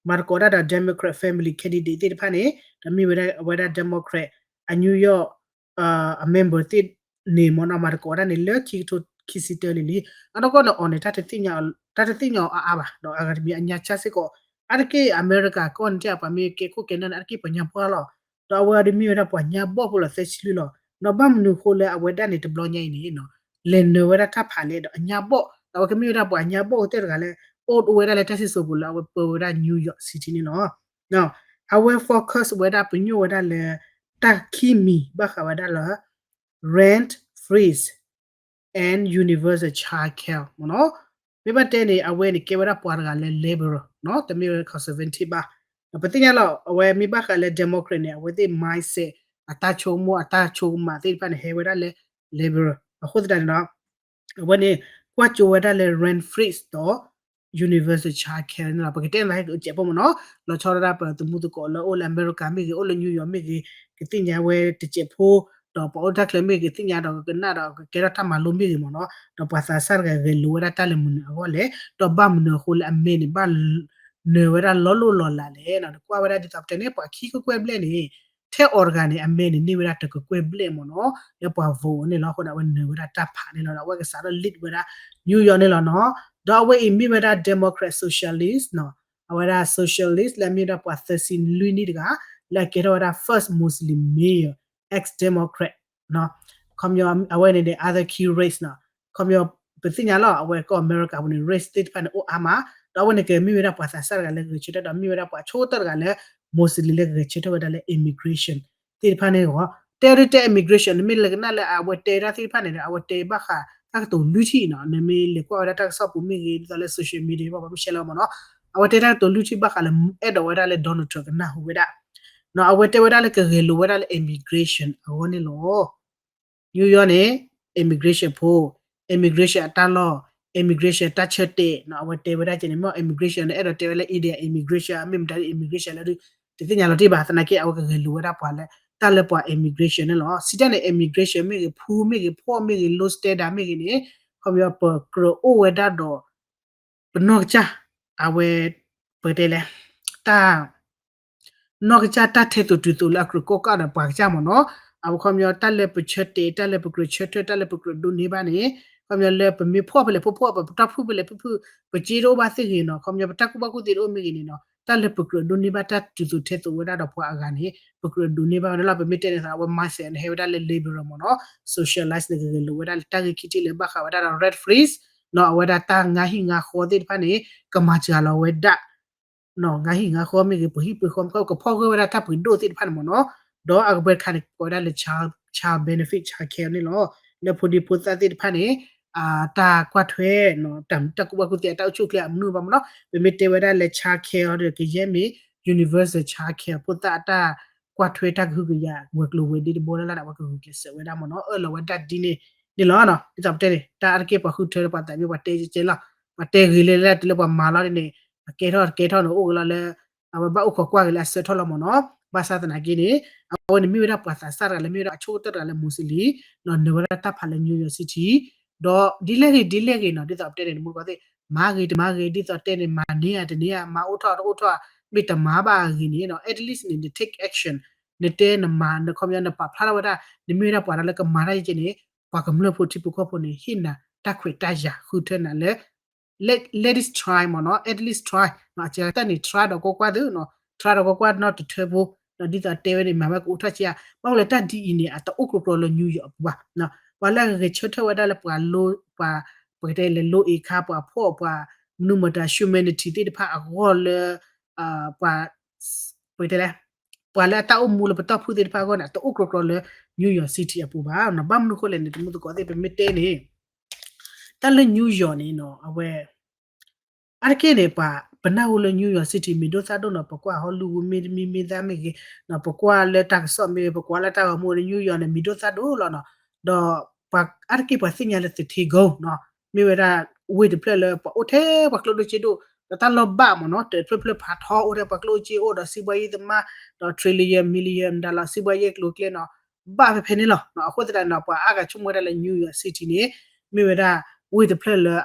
မၤသကိးတၢ်ဒီး Democrat family candidate သ့ၣ်တဖၣ်န့ၣ် ဒီးမ့ၢ်ဝဲဒၣ်အဝဲဒၣ် Democrat အ New York အ member သ့ၣ်န့ၣ်မ့ၢ်နီၤ မၤသကိးတၢ်န့ၣ် လၢခံကထိခံဆံတၢလံၤလံၤ. အနီၢ်ကီၢ်န့ၣ်အီၤန့ၣ် တၢ်တသ့ၣ်ညါအီၤအါအါဘၣ်, ဒီးအဂၤတမံၤအညါဆါစ့ၢ်ကီး, အါတက့ၢ်အမဲရကၤကီၢ်န့ၣ် အပှၤမ့ၢ်ကဲခိၣ်ကဲနၢ်န့ၣ် အါတက့ၢ်ပှၤညါပှၢ်လီၤ. ဒီးအဝဲအီၤဒ်မ့ၢ်ဝဲဒၣ်ပှၤညါဘီၣ်ဖိလီၤ သၢဆံလွံၢ်လီၤ. ဒီးဘၣ်မနုၤအဃိလၢအဝဲဒၣ်န့ၣ် တဘျီညါအံၤန့ၣ် လဲၤနၢၤဝဲဒၣ်တၢ်ဖးလဲၣ်ဒီးအညါဘီၣ်, ဒီးအဝဲကမ့ၢ်ဝဲဒၣ်ပှၤညါဘီၣ်ကတၢၢ်တဂၤလၢ အိၣ်ဝဲဒၣ်လၢတၢ်စံၣ်စိၤပူၤလၢအဝဲပၢဝဲဒၣ် New York City န့ၣ်လီၤ. အဝဲ focus ဝဲဒၣ်ပညိၣ်ဝဲဒၣ်လၢ တၢ်ခံမံၤဘၣ်ဃးဝဲဒၣ်လၢ rent freeze and universal child care မ့ၢ်နီၤ. မ့ၢ်ဘၣ်တဲန့ၣ် အဝဲန့ၣ်ကဲဝဲဒၣ်ပှၤတဂၤလၢ liberal နီၤ, တမ့ၢ်ဝဲ conservative ဘၣ်. ဒီးပသ့ၣ်ညါလီၤ အဝဲမ့ၢ်ဘၣ်ဃးလၢ Democrat န့ၣ် အဝဲသ့ၣ် mindset အတၢ်ဆိကမိၣ် အတၢ်ဆိကမးသ့ၣ်တဖၣ်န့ၣ် ဟဲဝဲဒၣ်လၢ liberal အဃိသတးန့ၣ်ဒီး အဝဲန့ၣ် ကွၢ်ကၠိဝဲဒၣ်လၢ rent freeze ဒီး universal child care န့ၣ်လီၤ. ပကတဲန့ၣ် ဟဲက့ၤအိၣ်စဲးဖိမ့ၢ်နီၤ, လီၤဆီဒၣ်တၢ်ပသမူသကိးလၢအိၣ်လၢအမဲရကၤမ့ၢ်ဂ့ၤ, အိၣ်လၢ New York မ့ၢ်ဂ့ၤ, ကသ့ၣ်ညါဝဲတစဲးဖိ, ဒီးပှၤအိၣ်တၢ်ချၢမ့ၢ်ဂ့ၤ ကသ့ၣ်ညါဒီးကကနၣ်ဒီးကကဲထီၣ်တၢ်မၤလိမ့ၢ်ဂ့ၤမ့ၢ်နီၤ, ဒီးပှၤသးစၢ်တဂၤဂဲၤလိာ်ဝဲဒၣ်တၢ်လၢမနုၤအဂီၢ်လဲၣ်, ဒီးဘၣ်မနုၤအဃိလၢအမဲန့ၣ် ဘၣ်နၢၤဝဲဒၣ်လီၤလိၢ်လီၤလးလဲၣ်နီၤ. နကွၢ်ဝဲဒၣ်ဒ်သိးပတဲန့ၣ် ပှၤခံကကွဲၢ်ဘျဲၣ်န့ၣ် ထဲအီၤတဂၤန့ၣ် အမဲန့ၣ်န့ၢ်ဝဲဒၣ်တကကွဲၢ်ဘျဲၣ်မ့ၢ်နီၤ, လၢပှၤ vote န့ၣ်လီၤ. အဃိန့ၣ် အဝဲနၢၤဝဲဒၣ်တၢ်ဖးန့ၣ်လီၤ. ဒီးအဝဲကစးထီၣ် lead ဝဲဒၣ် New York န့ၣ်လီၤနီၤ. ဒီးအဝဲအံၤမ့ၢ်ဝဲဒၣ် Democrat Socialist နီၤ, အဝဲဒၣ် Socialist လၢအမ့ၢ်ဝဲဒၣ်ပှၤသၢဆံလွံၢ်နံၣ်တဂၤ လၢအကဲထီၣ်ဝဲဒၣ် first Muslim mayor, ex-Democrat နီၤ. ခီပညီ အဝဲန့ၣ်န့ၣ် other key race နီၤ. ခီပညီ ပသ့ၣ်ညါလီၤ အဝဲကီၢ်အမဲရကၤပူၤန့ၣ် race သ့ၣ်တဖၣ်န့ၣ် အိၣ်အါမး ဒီးအဝဲန့ၣ်ကမ့ၢ်ဝဲဒၣ်ပှၤသးစၢ်တဂၤလၢဂဲၤဆၢထၢၣ် ဒီးမ့ၢ်ဝဲဒၣ်ပှၤဆိကတၢၢ်တဂၤလၢ mostly လၢဂဲၤဆၢထၢၣ်ဝဲဒၣ်လၢ immigration သ့ၣ်တဖၣ်န့ၣ်လီၤ. တဲဒ်တဲ immigration နမ့ၢ်လဲၤကနၣ်လၢအဝဲတဲဒၣ်သ့ၣ်တဖၣ်န့ၣ်ဒီး အဝဲတဲဘၣ်ဃးတၢ်ကတိၤလွံၢ်ထံၣ်နီၤ, နမ့ၢ်လဲၤကွၢ်ဝဲဒၣ်တၢ်ကစီၣ်ပူၤမ့ၢ်ဂ့ၤ ဒ်သိးလၢ social media ဘၣ်ပှၤမ့ၢ်ရှဲလီၤမ့ၢ်နီၤ, အဝဲတဲတၢ်ကတိၤလွံၢ်ထံၣ်ဘၣ်ဃးလၢ အဲၣ်ဒိးဝဲဒၣ်လၢ Donald Trump ကနၢ်ဟူဝဲဒၣ် နီၤ, အဝဲတဲဝဲဒၣ်လၢကဂဲၤလိာ်ဝဲဒၣ်လၢ immigration အဂီၢ်န့ၣ်လီၤ. New York န့ၣ် immigration ဖိ, immigration အတၢ်လီၢ်, immigration တၢ်ဆၢတဲာ်နီၤ, အဝဲတဲဝဲဒၣ်ကဲန့ၣ် မ့ၢ် immigration န့ၣ် အဲၣ်ဒိးတဲဝဲလၢ India immigration မ့ၢ်မတၤ immigration လၢဒုး တသ့ၣ်ညါလီၤတံၢ်ဘၣ်, သနာ်က့အဝဲကဂဲၤလိာ်ဝဲဒၣ်ပှၤလၢ တၢ်လၢပှၤ immigration န့ၣ်လီၤ. စံးတၢ်န့ၣ် immigration မ့ၢ်ဂ့ၤ ဖူမ့ၢ်ဂ့ၤ ဖှီၣ်မ့ၢ်ဂ့ၤ low standard မ့ၢ်ဂ့ၤန့ၣ် ခီပညီပကြၢးအိၣ်ဝဲဒၣ်ဒီး ပနီၢ်ကစၢ် အဝဲ ပတဲလဲၣ် တၢ် နီၢ်ကစၢ်တၢ်ထဲသိးတုၤသိးလၢအကြၢးကီကၢ်ဒီးပှၤကစၢ်မ့ၢ်နီၤ, အဝဲခီပညီတၢ်လၢပဆၢတဲာ် တၢ်လၢပကြၢးဆၢထၢၣ် တၢ်လၢပကြၢးဒိးန့ၢ်ဘၣ်န့ၣ် ခီပညီလၢပမ့ၢ်ဖှီၣ်ဖဲလဲၣ်ဖှီၣ်ဖှီၣ် ပတၢ်ဖုၣ်ဖဲလဲၣ်ဖုၣ်ဖုၣ် ပစ့တအိၣ်ဘၣ်သ့ၣ်ဂ့ၤနီၤ, ခီပညီပတၢ်ကူၣ်ဘၣ်ကူၣ်သ့တအိၣ်မ့ၢ်ဂ့ၤန့ၣ်နီၤ, တၢ်လၢပကြၢးဒိးန့ၢ်ဘၣ်တၢ်တုၤသိးထဲသိးဝဲဒၣ်ဒီးပှၤအဂၤန့ၣ် ပကြၢးဒိးန့ၢ်ဘၣ်ဝဲဒၣ်လီၤ. ပမ့ၢ်တဲန့ၣ်သး အဝဲ mindset န့ၣ် ဟဲဝဲဒၣ်လၢ liberal မ့ၢ်နီၤ, socialist န့ၣ်ဂဲၤလိာ်ဝဲဒၣ်လၢတၢ်ဂ့ၢ်ခံထံၣ်လၢဘၣ်ဃးဝဲဒၣ်ဒီး red freeze နီၤ, အဝဲဒၣ်တၢ်ငါဟံၣ်ငါဃီသ့ၣ်တဖၣ်န့ၣ် ကမၤစှၤလီၤဝဲဒၣ် နီၤ, ငါဟံၣ်ငါဃီမ့ၢ်ဂ့ၤ ပှၤဟံၣ်ပှၤဃီ ကဖီၣ်ဂၢၢ်ဝဲဒၣ်တၢ်ပှ့ၤဒိၣ်သ့ၣ်တဖၣ်န့ၣ်မ့ၢ်နီၤ, ဒီးအကပှဲၤတခါန့ၣ် ကိးဝဲဒၣ်လၢ child, child benefit, child care န့ၣ်လီၤ. လၢဖိဒံဖိသၣ်သ့ၣ်တဖၣ်န့ၣ် တၢ်ကွၢ်ထွဲ တၢ်ကူၣ်ဘၣ်ကူၣ်သ့ အတၢ်အိၣ်ဆူၣ်အိၣ်ချ့အမနုၤဘၣ်မ့ၢ်နီၤ, ပမ့ၢ်တဲဝဲဒၣ်လၢ child care ဒီး ကယဲၢ်မ့ၢ် universal child care ဖိသၣ်အတၢ်ကွၢ်ထွဲတၢ်ကဟုကယာ် ဝဲၤကျိၤဝဲၤဒ့တဘိလၢ်လၢ်ဒီး အဝဲကဂုာ်ကျဲးစၢးဝဲဒၣ်မ့ၢ်နီၤ, အၢၣ်လီၤဝဲဒၣ်ဒ်န့ၣ်န့ၣ်လီၤ. ဒ်သိးပတဲန့ၣ် တၢ်အါတက့ၢ်ပှၤဃုထၢလၢပှၤသးမ့ၢ်ပှၤတဲကဲကဲလီၤ, ပှၤတဲဂ့ၤလၢလၢတုၤလၢပှၤမၤလီၤဒ်န့ၣ် အကဲထီၣ်တကဲထီၣ်န့ၣ် အိၣ်ကလီၤလၢ အဝဲဘၣ်အိၣ်ခိးကွၢ်က့ၤလၢအဆၢထီၣ်လီၤမ့ၢ်နီၤ. ဘၣ်ဆၣ်သနာ်က့န့ၣ် အဝဲန့ၣ်မ့ၢ်ဝဲဒၣ်ပှၤသးစၢ်တဂၤလၢမ့ၢ်ဝဲဒၣ်အဆိကတၢၢ်တဂၤလၢ mostly နီၤ နုာ်ဝဲဒၣ်တၢ်ဖးလၢ New York City ဒီးဒ်လဲၣ်ဂ့ၤဒ်လဲၣ်ဂ့ၤနီၤ, ဒ်သိးပတဲန့ၣ် တမူတကိးသ့ၣ် မၤဂ့ၤတမၤဂ့ၤ ဒ်သိးတဲန့ၣ် မၤန့ၢ်ဧါတန့ၢ်ဧါ မၤအိၣ်ထီၣ်တအိၣ်ထီၣ် မ့ၢ်တမၤဘၣ်အဂ့ၤန့ၣ်နီၤ, at least န့ၣ် န take action နတဲနမၤ နခီပညီနပာ်ဖျါထီၣ်ဝဲဒၣ် နမ့ၢ်ဝဲဒၣ်ပှၤတဂၤလၢကမၤတၢ်ယဲကဲန့ၣ် ပှၤကမျၢၢ်ဖိထံဖိကီၢ်ဖိန့ၣ် ဟ့ၣ်နၤတၢ်ခွဲးတၢ်ယာ်ဃုထၢနၤလၢ let, let it try မ့ၢ်နီၤ, at least try နီၤ, အစတၢ်န့ၣ် try ဒီးကွၢ်ကွၢ်သုနီၤ, try ဒီးကွၢ်ကွၢ်နီတထၢဖိ ဒီးဒ်သိးတဲဝဲန့ၣ် မၤဝဲကအိၣ်ထီၣ်က့ဧါ, ဘၣ်မနုၤလဲၣ်တၢ်ဒ်အံၤန့ၣ် အတအိၣ်ကြီကြီလၢ New York အပူၤဘၣ်, ပှၤလၢအဂဲၤဆၢထၢၣ်ဝဲဒၣ်လၢပှၤလိ ပှၤ ပကတဲလၢ low income ပှၤဖှီၣ်ပှၤ မနုၤမတၤ humanity သ့ၣ်တဖၣ်အဂီၢ်လၢ ပှၤ ပကတဲလဲၣ် ပှၤလၢအတၢ်အိၣ်မူလၢပတီၢ်ဖုၣ်သ့ၣ်တဖၣ်အဂီၢ်န့ၣ် အတအိၣ်ကြီကြီလၢ New York City အပူၤဘၣ်နီၤ, ဘၣ်မနုၤအဃိလဲၣ်န့ၣ် တမူတကိးသ့ၣ် ပမ့ၢ်တဲန့ၣ် တၢ်လၢ New York န့ၣ်နီၤ အဝဲ အါတက့ၢ်န့ၣ် ပှၤ ပနၢ်ဟူလၢ New York City မံၤဒိၣ်သၣ်ဒိၣ်နီၤ, ပကွၢ် Hollywood မ့တမံၤမ့ၢ်သၣ်မ့ၢ်ဂ့ၤ, ပကွၢ်လၢတၢ်ကစီၣ်မ့ၢ်ဂ့ၤ ပကွၢ်လၢတၢ်ဂီၤမူန့ၣ် New York န့ၣ် မံၤဒိၣ်သၣ်ဒိၣ်လီၤနီၤ, ဒီးပှၤအါတက့ၢ်ပှၤသ့ၣ်ညါလၢသထ့ကိနီၤ, မ့ၢ်ဝဲဒၣ် ဝ့ၢ်တဖျၢၣ်လၢ ပှၤအိၣ်ထဲပှၤကျိၣ်ဒိၣ်စ့ဒိၣ်, ဒီးတၢ်လီၢ်ဘၣ်မ့ၢ်နီၤ, တဖျၢၣ်ဖျၢၣ်ဖးထီ အိၣ်ထဲပှၤကျိၣ်စ့အိၣ်ဒီး စံးဘှါယံၢ်သမါ, ဒီး trillion million dollar စံးဘှါယံၢ်ကျိၤကျဲနီၤ, ဘၣ်ဖဲဖဲန့ၣ်လီၤ. အဃိသတးန့ၣ် ပှၤအါဂၤဆိကမိၣ်ဝဲဒၣ်လၢ New York City န့ၣ် မ့ၢ်ဝဲဒၣ် ဝ့ၢ်တဖျၢၣ်လၢ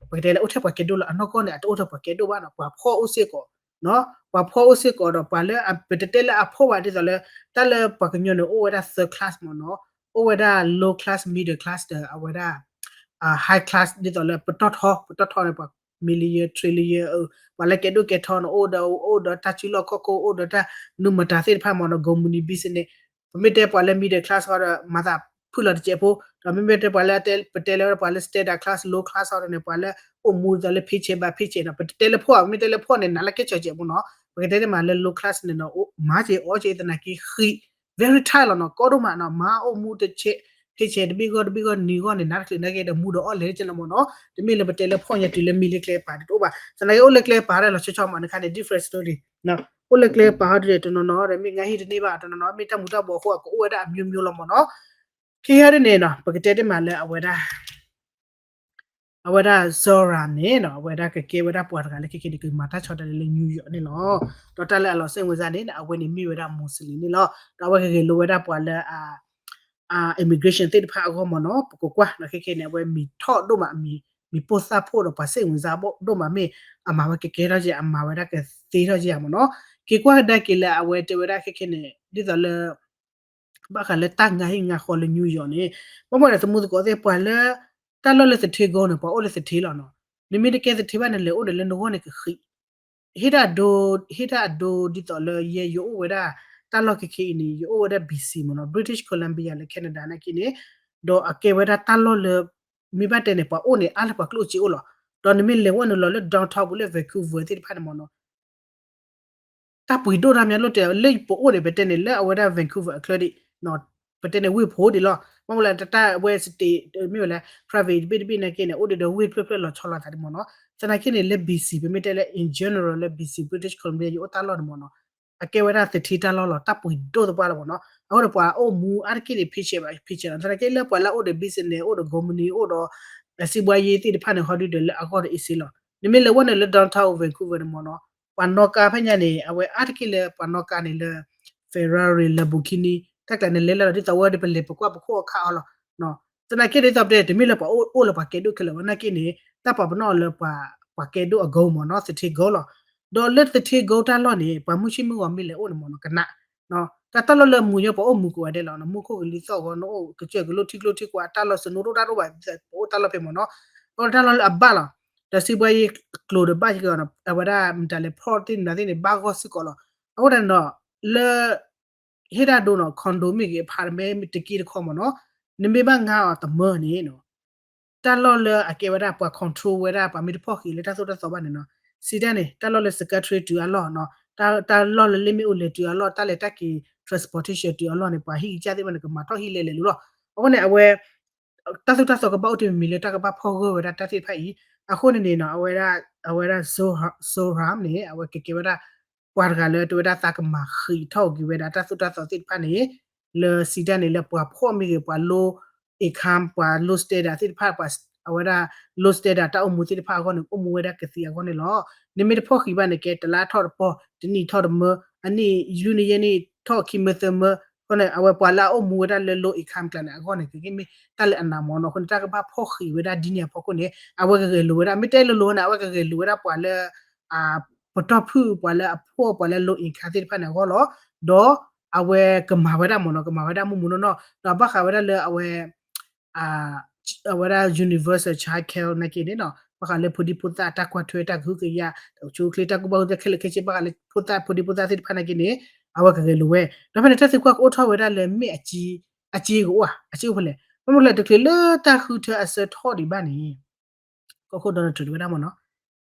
ပကတဲလၢအိၣ်ထဲပှၤကဲဒိၣ်လီၤ, အနီၢ်ကီၢ်န့ၣ် အတအိၣ်ထဲပှၤကဲဒိၣ်ဘၣ်နီၤ, ပှၤဖှီၣ်အိၣ်စ့ၢ်ကီး, ပှၤဖှီၣ်အိၣ်စ့ၢ်ကီးဒီး ပှၤလၢ ပတတဲလၢအဖှီၣ်ဘၣ် ဒ်သိးလၢ တၢ်လၢပှၤကညီန့ၣ် အိၣ်ဝဲဒၣ် third class မ့ၢ်နီၤ, အိၣ်ဝဲဒၣ် low class, middle class ဒီး အဝဲဒၣ် high class ဒ်သိးလၢပတီၢ်ထီ ပတီၢ်ထီန့ၣ် ပှၤ million trillion ပှၤလၢကဲဒိၣ်ကဲထီန့ၣ် အိၣ်ဒီး အိၣ်ဒီးတၢ်စုလီၢ်ခီၣ်ခိၣ် အိၣ်ဒီးတၢ်မနုၤမတၤသ့ၣ်တဖၣ်မ့ၢ်နီၤ, ကိးမုၢ်နံၤ business ပမ့ၢ်တဲပှၤလၢ middle class ဃီဒီး မၤသးဖုၣ်လီၤတစဲးဖိ, ဒီးမ့မ့ၢ်တဲပှၤလၢ ပတဲလၢဝဲဒၣ်ပှၤလၢ standard class, low class ဃီဒီးန့ၣ် ပှၤလၢအိၣ်မူဒ်သိးလၢ paycheck by paycheck နီၤ, ပတတဲလၢဖှီၣ် ပမ့ၢ်တဲလၢဖှီၣ်န့ၣ် နးလၢကဲစီၤစဲးဖိနီၤ, ပကတဲတမံၤလၢ low class န့ၣ်နီၤ မၤစဲးအီၣ်စဲးသနာ်က့ဃံး very tight လီၤနီၤ, ကီဒိၣ်မးနီၤ, မၤအိၣ်မူတစဲး paycheck တဘ့ၣ်ဂီၢ်တဘ့ၣ်ဂီၢ်နံၤဂီၢ်န့ၣ် နးတချုးနာ်က့ဒီးမူဒီးအီၣ်လဲၤတကဲလီၤမ့ၢ်နီၤ, တမ့ၢ်လၢပတဲလၢဖှီၣ်ညါတုၤလၢ middle class ပၤတအိၣ်ဘၣ်, သနာ်က့အိၣ်လၢကျဲပၤဒီးလီၤဆီဆီမးန့ၣ်ခါန့ၣ် different story အိၣ်လၢကျဲပၤဟီဒ်န့ၣ် တနီၤနီၤဒီး မ့ၢ်ငါဟံၣ်တန့ၢ်ဘၣ် တနီၤနီၤ မ့ၢ်တၢ်မူၤတၢ်ဘှီးအဃိ အကအိၣ်ဝဲဒၣ်အမျိုးမျိုးလီၤမ့ၢ်နီၤ, ခဲအံၤဒ်န့ၣ်နီၤ ပကတဲတမံၤလၢအဝဲဒၣ် အဝဲဒၣ် Zora န့ၣ်နီၤ အဝဲဒၣ်ကကဲဝဲဒၣ်ပှၤတဂၤလၢခဲခဲန့ၣ် ကမၤတၢ်ဆီတလဲလၢ New York န့ၣ်လီၤ. ဒီးတၢ်လၢအလီၤစ့ၣ်ဝင်စားန့ၣ် အဝဲန့ၣ်မ့ၢ်ဝဲဒၣ် Muslim န့ၣ်လီၤ. ဒီးအဝဲကဂဲၤလိာ်ဝဲဒၣ်ပှၤလၢ immigration သ့ၣ်တဖၣ်အဂီၢ်မ့ၢ်နီၤ ပကကွၢ်နီၤ ခဲခဲန့ၣ် အဝဲမံၤထီၣ်ဒိၣ်မး မံၤပိၢ်သၣ်ဖှိၣ်ဒီးပှၤစ့ၣ်ဝင်စားဒိၣ်မးမ့ၢ် အမၤဝဲကကဲထီၣ်က့ အမၤဝဲဒၣ်ကသ့ထီၣ်က့ဧါမ့ၢ်နီၤ. က့ၤကွၢ်ကဒါက့ၤလၢအဝဲတဲဝဲဒၣ်ခဲခဲန့ၣ် ဒ်သိးလၢ ဘၣ်ဃးလၢတၢ်ငါဟံၣ်ငါဃီလၢ New York န့ၣ် ဘၣ်မနုၤဒီး သမူသကိးသ့ၣ် ပှၤလၢ တၢ်လီၢ်လၢသထ့ကိန့ၣ် ပှၤအိၣ်လၢသထ့လီၤနီၤ. နမ့ၢ်တကဲသထ့ဘၣ်န့ၣ် လဲၤအိၣ်ဒီးလၢနဂီၢ်န့ၣ်ကဃံး ဟ့ၣ်တၢ်အဒိ ဟ့ၣ်တၢ်အဒိ ဒ်သိးလၢယဲ ယအိၣ်ဝဲဒၣ် တၢ်လီၢ်ခဲခဲအံၤန့ၣ် ယအိၣ်ဝဲဒၣ် B C မ့ၢ်နီၤ British Columbia လၢ Canada နာ်က့န့ၣ် ဒီးအကဲဝဲဒၣ်တၢ်လီၢ်လၢ မ့ၢ်ဘၣ်တဲန့ၣ် ပှၤအိၣ်န့ၣ် အါလၢပှၤကျိၣ်စ့အိၣ်လီၤ. ဒီးနမ့ၢ်လဲၤဝဲနုာ်လီၤလၢ downtown ပူၤလၢ Vancouver သ့ၣ်တဖၣ်န့ၣ်မ့ၢ်နီၤ တၢ်ပှ့ၤဒိၣ်တၢ်မးလီၤတဲာ် လၢပအိၣ်န့ၣ် ပတဲန့ၣ်လၢအဝဲဒၣ် Vancouver အချၢဒံး, ပတဲန့ၣ်ဝ့ၢ်ဖိဒံးလီၤ. ဘၣ်မနုၤလဲၣ် တၢ်ဝဲ state မ့ၢ်ဝဲလဲၣ် province တဘ့ၣ်တဘ့ၣ်နာ်က့န့ၣ် အိၣ်ဒီးဝ့ၢ်ဖျၢၣ်ဖျၢၣ်လီၤဆီလိာ်သးဒံးမ့ၢ်နီၤ. သနာ်က့န့ၣ် လၢ B C ပမ့ၢ်တဲလၢ in general လၢ B C British Columbia ယအိၣ်တၢ်လီၢ်န့ၣ်မ့ၢ်နီၤ အကဲဝဲဒၣ်သထ့တၢ်လီၢ်လီၤ တၢ်ပှ့ၤဒိၣ်သပှၢ်လီၤမ့ၢ်နီၤ. အဃိဒီးပှၤအိၣ်မူအါတက့ၢ်န့ၣ် paycheck by paycheck လီၤ. သနာ်က့လၢပှၤလၢအအိၣ်ဒီး business အိၣ်ဒီး company အိၣ်ဒီး စံးဘှါယ့သ့ၣ်တဖၣ်န့ၣ် ဟီဒုဒီးလၢအဂီၢ်ဒီး easy လီၤ. နမ့ၢ်လဲၤဝဲန့ၣ်လၢ downtown Vancouver န့ၣ်မ့ၢ်နီၤ ပှၤနီၣ်ကါဖဲညါန့ၣ် အဝဲအါတက့ၢ်လၢပှၤနီၣ်ကါန့ၣ်လၢ Ferrari Lamborghini တၢ်ကျးန့ၣ် လဲၤလၢဒ်သိးဝဲဒီးပလဲၤပကွၢ်ပခိၣ်အခါအီၤလီၤ. သနာ်က့ဒ်သိးပတဲ တမ့ၢ်လၢပှၤအိၣ်အိၣ်လၢပှၤကဲဒိၣ်ခဲလၢာ်ဝဲနာ်က့န့ၣ် တၢ်ပှၤပနီၣ်အီၤလၢ ပှၤကဲဒိၣ်အ goal မ့ၢ်နီၤ သထ့ goal လီၤ. ဒီးလၢသထ့ goal တၢ်လီၢ်န့ၣ် ပှၤမုၢ်ဆ့ၣ်မုၢ်ဂီၤမ့ၢ်လဲၤအိၣ်န့ၣ်မ့ၢ်နီၤ ကနး တၢ်တၢ်လီၢ်လၢမူၤညီ ပှၤအိၣ်မူၤကိးဂၤဒဲးလီၤ. မူခိၣ်ကလံၤသီၣ်ဂီၤ နအိၣ်ကစၢၢ်ကလိထံကျိထံကွာ် တၢ်လီၢ်စနိတအိၣ်တၢ်တအိၣ်ဘၣ် ပအိၣ်တၢ်လီၢ်ဖဲမ့ၢ်နီၤ. အဃိတၢ်လီၢ်လၢအဘၣ်လီၤ. ဒီးစံးဘှါယ့ကျိၤဒီးဘၣ်က့ၤအီၤ အဝဲဒၣ်မတၤလဲၣ် plot သ့ၣ်မနုၤသ့ၣ်န့ၣ် ဘၣ်ဂီၢ်စ့ၢ်ကီးလီၤ. အဃိန့ၣ်ဒီး လၢ ဟ့ၣ်တၢ်ဒိနီၤ condo မ့ၢ်ဂ့ၤ apartmentတက့ၢ်တခီမ့ၢ်နီၤ နမ့ၢ်ဘၣ်ငါအီၤတမၢန့ၣ်နီၤ တၢ်လီၢ်လၢအကဲဝဲဒၣ်ပှၤ control ဝဲဒၣ် ပှၤမ့ၢ်တဖီၣ်ဃံးလၢတၢ်သိၣ်တၢ်သီဘၣ်န့ၣ်နီၤ စံးတၢ်န့ၣ် တၢ်လီၢ်လၢ Saskatchewan တုၤအလီၢ်နီၤ တၢ်လီၢ်လၢလ့ၣ်မ့ၣ်အူလဲၤတုၤအလီၢ် တၢ်လဲၤတၢ်က့ၤ transportation တုၤအလီၢ်န့ၣ် ပှၤဟံၣ်ကစၢ်သ့ၣ်တဖၣ်န့ၣ် ကမၤထီၣ်ဟံၣ်လဲၤလဲၤလိၤလီၤ. အဃိန့ၣ် အဝဲ တၢ်သိၣ်တၢ်သီကဘၣ်အိၣ်တ့ၢ်မံၤမံၤလၢတၢ်ကဘၣ်ဖီၣ်ဂၢၢ်ဝဲဒၣ်တၢ်သ့ၣ်တဖၣ်အံၤ အဃိန့ၣ်န့ၣ်နီၤ အဝဲဒၣ် အဝဲဒၣ် Zoram န့ၣ် အဝဲကကဲဝဲဒၣ် ပှၤတဂၤလၢတဝဲဒၣ်သးကမၤဃံးထီၣ်က့ၤဝဲဒၣ်တၢ်သိၣ်တၢ်သီသ့ၣ်တဖၣ်န့ၣ် လၢစံးတၢ်န့ၣ် လၢပှၤဖှီၣ်မ့ၢ်ဂ့ၤ ပှၤ low income ပှၤ low standard သ့ၣ်တဖၣ် အဝဲဒၣ် low standard တၢ်အိၣ်မူသ့ၣ်တဖၣ်အဂီၢ်န့ၣ် အိၣ်မူဝဲဒၣ်ကသံအဂီၢ်န့ၣ်လီၤ. နမ့ၢ်တဖီၣ်ဃံးဘၣ်န့ၣ် ကဲတလါထီၣ်တပီၢ် တနံၣ်ထီၣ်တမၢ အနံၣ်လွံၢ်နံၣ်ယဲၢ်နံၣ်ထီၣ်ခံမၢသၢမၢ အဃိန့ၣ် အဝဲပှၤလၢအအိၣ်မူဝဲဒၣ်လၢ low income ကျါန့ၣ် အဂီၢ်န့ၣ် ကမ့ၢ်တၢ်လၢအနးမ့ၢ်နီၤ အဃိန့ၣ် တၢ်ကဘၣ်ဖီၣ်ဃံးဝဲဒၣ်ဒ်န့ၣ်အဖီခိၣ်န့ၣ် အဝဲကဂဲၤလိာ်ဝဲဒၣ် မ့ၢ်တဲလိၤလိၤန့ၣ် အဝဲကဂဲၤလိာ်ဝဲဒၣ်ပှၤလၢ ပတီၢ်ဖုၣ်ပှၤလၢအဖှီၣ်ပှၤလၢ low income သ့ၣ်တဖၣ်န့ၣ်အဂီၢ်လီၤ. ဒီးအဝဲကမၤဝဲဒၣ်မ့ၢ်နီၤ ကမၤဝဲဒၣ်မုၢ်မုၢ်နီၢ်နီၢ် ဒီးဘၣ်ဃးဝဲဒၣ်လၢအဝဲ အဝဲဒၣ် universal child care နာ်က့န့ၣ်နီၤ ဘၣ်ဃးလၢဖိဒံဖိသၣ်တၢ်ကွၢ်ထွဲတၢ်ကဟုကယာ် တၢ်ကဆိချ့တၢ်ကူၣ်ဘၣ်ကူၣ်သ့ခဲလၢာ်ခဲဆ့ ဘၣ်ဃးလၢဖိသၣ်ဖိဒံဖိသၣ်သ့ၣ်တဖၣ်နာ်က့န့ၣ် အဝဲကဂဲၤလိာ်ဝဲ ဒီးဖဲန့ၣ် တၢ်သံကွၢ်ကအိၣ်ထီၣ်ဝဲဒၣ်လၢမ့ၢ်အစ့ အစ့ကအိၣ်ဧါ အစ့အိၣ်ဖဲလဲၣ် ဘၣ်မနုၤလဲၣ် တချုးလၢတၢ်ဃုထၢအဆၢထီၣ်ဒံးဘၣ်န့ၣ် ကီၢ်ခိၣ် Donald Trump တဲဝဲဒၣ်မ့ၢ်နီၤ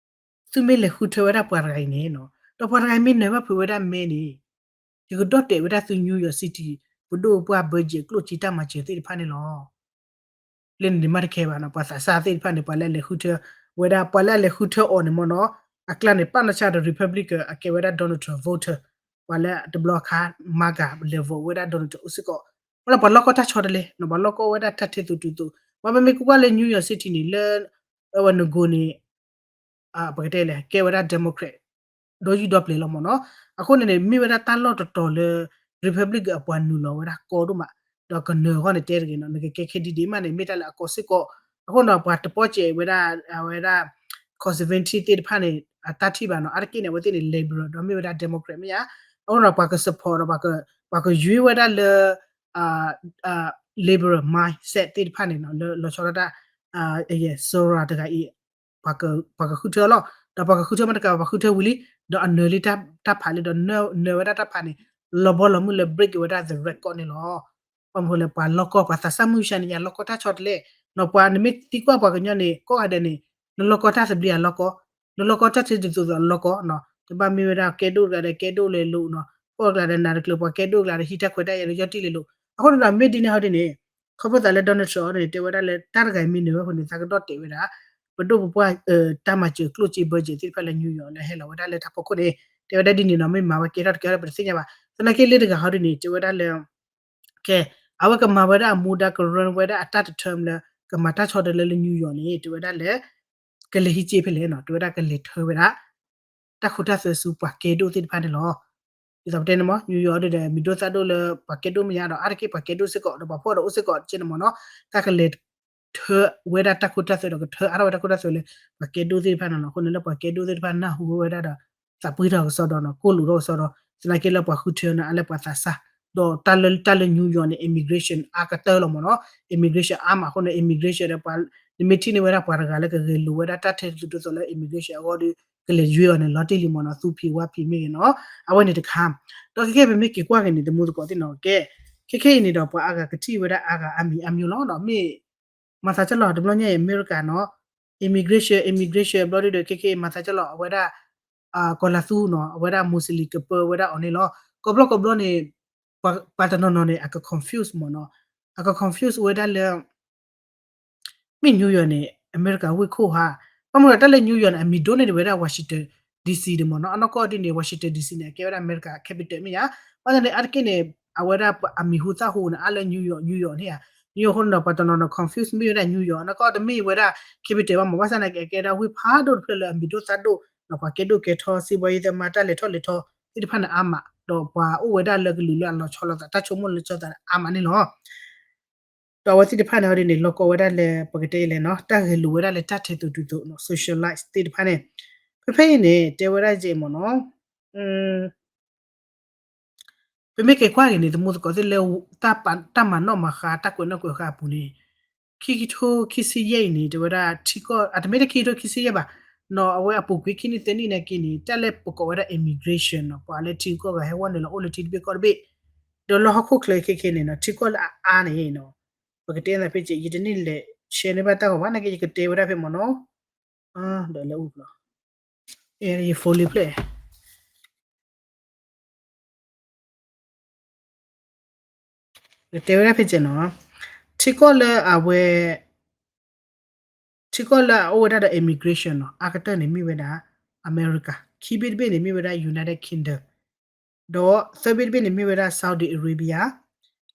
သုမ့ၢ်လဲၤဃုထၢဝဲဒၣ်ပှၤတဂၤအံၤန့ၣ်နီၤ ဒီးပှၤတဂၤအံၤမ့ၢ်နၢၤဘၣ်ဖုးဝဲဒၣ်မဲန့ၣ် ယကဒီၣ်တဲာ်ဝဲဒၣ်သု New York City ပဒိၣ်ပှၢ် budget ကျိၣ်စ့တၢ်မၤစၢၤသ့ၣ်တဖၣ်န့ၣ်လီၤ. လၢန့ၣ်မ့ၢ်တခဲဘၣ်နီၤ ပှၤသးစၢ်သ့ၣ်တဖၣ်န့ၣ် ပှၤလၢအလဲၤဃုထၢဝဲဒၣ် ပှၤလၢအလဲၤဃုထၢအီၤန့ၣ်မ့ၢ်နီၤ အကျါန့ၣ် ပာ်နၢ်ဆါဒီး Republican အကဲဝဲဒၣ် Donald Trump voter ပှၤလၢတဘျီခါ MAGA လဲၤ vote ဝဲဒၣ် Donald Trump အိၣ်စ့ၢ်ကီး ပှၤလၢပှၤလီၢ်ကီၢ်တၢ်ဆီတလဲ ပှၤလီၢ်ကီၢ်ဝဲဒၣ်တၢ်ထဲသိးတုၤသိး ပှၤမ့မ့ၢ်ကွၢ်ကွၢ်လၢ New York City န့ၣ် လၢ အဝဲနဂိၤန့ၣ် ပကတဲလဲၣ် ကဲဝဲဒၣ် Democrat ဒီးယုၢ်ဒီပျဲၤလီၤမ့ၢ်နီၤ အဃိန့ၣ်န့ၣ် မ့ၢ်ဝဲဒၣ်တၢ်လီၢ်တတီၤလၢ Republican အပှၤနုာ်လီၤဝဲဒၣ်ကီဒိၣ်မး ဒီးကနၢၤအဂီၢ်န့ၣ်တဲတဂ့ၤနီၤ နကကဲ candidate မးန့ၣ် မ့ၢ်တၢ်လၢအကီစ့ၢ်ကီး အဃိန့ၣ် ပှၤတပီၢ်စဲးဝဲဒၣ် အဝဲဒၣ် conservative သ့ၣ်တဖၣ်န့ၣ် အတၢ်ထံၣ်ဘၣ်နီၤ အါတက့ၢ်န့ၣ် အဝဲသ့ၣ်န့ၣ် liberal ဒီးမ့ၢ်ဝဲဒၣ် Democrat မ့ၢ်ဧါ အဃိန့ၣ် ပှၤက support ဒီး ပှၤကယွ့ဝဲဒၣ်လၢ liberal mindset သ့ၣ်တဖၣ်န့ၣ်နီၤ လၢလီၤဆီဒၣ်တၢ် Zoram တဂၤအံၤ ပှၤကဃုထၢလီၤ ဒီးပှၤကဃုထၢမ့ၢ်တကး ပှၤဃုထၢဝံၤလံ ဒီးအနၢၤလံတၢ်ဖးလံ ဒီးနၢၤဝဲဒၣ်တၢ်ဖးန့ၣ် လီၤဘီလီၤမုၢ်လၢ break က့ၤဝဲဒၣ် the record န့ၣ်လီၤ. ဘၣ်မနုၤလဲၣ် ပှၤလီၢ်ကီၢ် ပှၤသးစၢ်မုၢ်ဆါန့ၣ် ယၤလီၢ်ကီၢ်တၢ်ဆီတလဲ နီၤ ပှၤနမ့ၢ်သံကွၢ်ပှၤကညီန့ၣ် ကိးဂၤဒဲးန့ၣ် လၢလီၢ်ကီၢ်တၢ်သဘျ့အလီၢ်ကီၢ် လၢလီၢ်ကီၢ်တၢ်ထဲသိးသိးအလီၢ်ကီၢ် တဘၣ်မ့ၢ်ဝဲဒၣ်ကဲဒိၣ်တဂၤဒီး ကဲဒိၣ်လဲၤလိၤနီၤ ကိးဂၤဒဲးနးတကျၢၤ ပှၤကဲဒိၣ်တဂၤဒီး ဟံးတၢ်ခွဲးတၢ်ယာ်ဒီး ယီၢ်တံၢ်လဲၤလိၤ အဃိန့ၣ်ဒီး မ့ၢ်ဒ်န့ၣ်ဟီဒ်န့ၣ် ခီဖျိသးလၢ Donald Trump န့ၣ် တဲဝဲဒၣ်လၢ တၢ်တဂၤအံၤမ့ၢ်နၢၤဝဲအဃိန့ၣ် သးကဒီၣ်တဲာ်ဝဲဒၣ် ပဒိၣ်ပပှၢ် တၢ်မၤစၢၤကျိၣ်စ့ budget သ့ၣ်တဖၣ်လၢ New York လၢဟဲလီၤဝဲဒၣ်လၢတၢ်ဖီခိၣ်န့ၣ် တဲဝဲဒၣ်ဒ်န့ၣ်နီၤ မ့ၢ်မၤဝဲကဲထီၣ်တကဲထီၣ် ပတသ့ၣ်ညါဘၣ် သနာ်က့လၢတဂၤဟီဒ်န့ၣ် တဲဝဲဒၣ်လၢ ကဲ အဝဲကမၤဝဲဒၣ်အမူဒါကရၢဝဲဒၣ်အတၢ်တ term လၢ ကမၤတၢ်ဆီတလဲလၢ New York န့ၣ် တဲဝဲဒၣ်လၢ ကလဲၤဟံးစ့ဖဲလဲၣ်နီၤ တဲဝဲဒၣ်ကလဲၤထၢဝဲဒၣ် တၢ်ခိတၢ်သွဲဆူပှၤကဲဒိၣ်သ့ၣ်တဖၣ်န့ၣ်လီၤ. ဒ်သိးပတဲန့ၣ်မ့ၢ် New York ဒီး မံၤဒိၣ်သၣ်ဒိၣ်လၢပှၤကဲဒိၣ်မ့ၢ်ညါဒီး အါတက့ၢ်ပှၤကဲဒိၣ်စ့ၢ်ကီး ဒီးပှၤဖှီၣ်ဒီးအိၣ်စ့ၢ်ကီးတက့ၢ်န့ၣ်မ့ၢ်နီၤ တၢ်ကလဲၤထၢဝဲဒၣ်တၢ်ခိတၢ်သွဲဒီးကထၢအါထီၣ်ဝဲတၢ်ခိတၢ်သွဲလၢ ပှၤကဲဒိၣ်သ့ၣ်တဖၣ်န့ၣ်လီၤ. အဃိန့ၣ်လၢပှၤကဲဒိၣ်သ့ၣ်တဖၣ်နၢ်ဟူဝဲဒၣ်ဒီး သးပှ့ၤထီၣ်ကစီဒီးနီၤ ကိၢ်လိာ်ထီၣ်ကစီဒီး သနာ်က့လၢပှၤဃုထၢန့ၣ် အါလၢပှၤသးစၢ် ဒီးတၢ်လၢ တၢ်လၢ New York န့ၣ် immigration အါကတၢၢ်လီၤမ့ၢ်နီၤ immigration အါမးအဃိန့ၣ် immigration ဒီးပှၤ နမ့ၢ်ထံၣ်န့ၢ်ဝဲဒၣ်ပှၤတဂၤလၢကဂဲၤလိာ်ဝဲဒၣ်တၢ်ထဲသိးတုၤသိးလၢ immigration အဂီၢ်ဒီး ကလဲၤယွ့အီၤန့ၣ် လီၤတံၢ်လံမ့ၢ်နီၤ သူဖံးဝါဖံးမ့ၢ်ဂ့ၤနီၤ အဝဲန့ၣ်တခါ ဒီးခဲကဲပမ့ၢ်က့ၤကွၢ်က့ၤန့ၣ် တမူသကိးသ့ၣ်နီၤ ကဲ ခဲခဲအံၤန့ၣ်ဒီး ပှၤအါဂၤကထံၣ်ဝဲဒၣ်အါဂၤအါမံၤအါမံၤလီၤနီၤ မ့ၢ် မၤသးကလီၤတဘျီညါအံၤ အမဲရကၤနီၤ immigration immigration ဘျီဒုဒီး ခဲခဲအံၤမၤသးကလီၤ အဝဲဒၣ် ကီၤလၤသူနီၤ အဝဲဒၣ် Muslim ကပၢဝဲဒၣ်အီၤန့ၣ်လီၤ. ကိးဘျီကိးဘျီန့ၣ် ပှၤတနီၤနီၤန့ၣ် အက confuse မ့ၢ်နီၤ, အက confuse ဝဲဒၣ်လၢ မ့ၢ် New York န့ၣ် အမဲရကၤဝ့ၢ်ခိၣ်ဧါ, ဘၣ်မနုၤဒီးတၢ်လၢ New York န့ၣ် အမံၤဒိၣ်န့ၢ်ဒံးဝဲဒၣ် Washington D C န့ၣ်မ့ၢ်နီၤ, အနီၢ်ကီၢ်ဒ်န့ၣ် Washington D C န့ၣ် အကဲဝဲဒၣ်အမဲရကၤ capital မ့ၢ်ဧါ, ဘၣ်ဆၣ်န့ၣ် အါတက့ၢ်န့ၣ် အဝဲဒၣ်အမံၤဟူသၣ်ဟူန့ၣ် အါလၢ New York New York န့ၣ်ဧါ, New York အဃိန့ၣ်ဒီး ပှၤတနီၤနီၤ confuse မ့ၢ်ဝဲဒၣ် New York အနီၢ်ကီၢ်တမ့ၢ်ဝဲဒၣ် capital ဘၣ်မ့ၢ် ဘၣ်ဆၣ်န့ၣ် ကကဲဒၣ်ဝ့ၢ်ဖးဒိၣ်တဖျၢၣ်လၢအမံၤဒိၣ်သၣ်ဒိၣ်, ဒီးပှၤကဲဒိၣ်ကဲထီ စံးဘီယံၤသ့ၣ်မါ တၢ်လဲၤထီၣ်လဲၤထီသ့ၣ်တဖၣ်န့ၣ်အါမး, ဒီးပှၤအိၣ်ဝဲဒၣ်လၢကလုာ်လၢအလီၤဆီလိာ်သး တၢ်ဆိကမိၣ်လီၤဆီသးအါမးန့ၣ်လီၤ. ဒီးအဝဲသ့ၣ်တဖၣ်န့ၣ်ဟီဒ်န့ၣ် လီၤကီဝဲဒၣ်လၢ ပကတဲလဲၣ်နီၤ တၢ်ဂဲၤလိာ်ဝဲဒၣ်လၢတၢ်ထဲသိးတုၤသိး socialite သ့ၣ်တဖၣ်န့ၣ်, ဖဲဖဲအံၤန့ၣ် တဲဝဲဒၣ်ယဲၢ်မ့ၢ်နီၤ, ပမ့ၢ်က့ၤကွၢ်က့ၤန့ၣ် သမူသကိးသ့ၣ်လၢ တၢ်မၤနီၣ်မၤဃါ တၢ်ကွဲးနီၣ်ကွဲးဃါအပူၤန့ၣ်, ခံကထိခံဆံယဲၢ်အံၤန့ၣ် တဲဝဲဒၣ် ထံကီၢ် အတမ့ၢ်တၢ်ခံကထိခံဆံယဲၢ်ဘၣ်, နီၤ အဝဲအပူၤကွံာ်ခံနံၣ်သၢနံၣ်နာ်က့န့ၣ် တၢ်လၢပကိးဝဲဒၣ် immigration နီၤ ပှၤလၢထံဂုၤကီၢ်ဂၤဟဲဝီနုာ်လီၤအိၣ်လၢထံတဘ့ၣ်ကီၢ်တဘ့ၣ်, ဒီးလၢဟီၣ်ခိၣ်ချၢခဲခဲန့ၣ်နီၤ ထံကီၢ်လၢအအါန့ၣ်နီၤ, ပကတဲသးဖဲက့ ယတန့ၢ်လဲၤ share န့ၢ်ဘၣ်တၢ်ဂီၤဘၣ်နာ်က့ ယကတဲဝဲဒၣ်ဖဲမ့ၢ်နီၤ, ဒီးလဲၤအိၣ်ဖျိ ယ phone လံဖျဲၣ် ကတဲဝဲဒၣ်ဖဲက့နီၤ, ထံကီၢ်လၢအဝဲ ထံကီၢ်လၢအအိၣ်ဝဲဒၣ်ဒီး immigration နီၤ အါကတၢၢ်န့ၣ်မ့ၢ်ဝဲဒၣ် အမဲရကၤ, ခံဘ့ၣ်တဘ့ၣ်န့ၣ်မ့ၢ်ဝဲဒၣ် United Kingdom, ဒီးသၢဘ့ၣ်တဘ့ၣ်န့ၣ်မ့ၢ်ဝဲဒၣ် Saudi Arabia,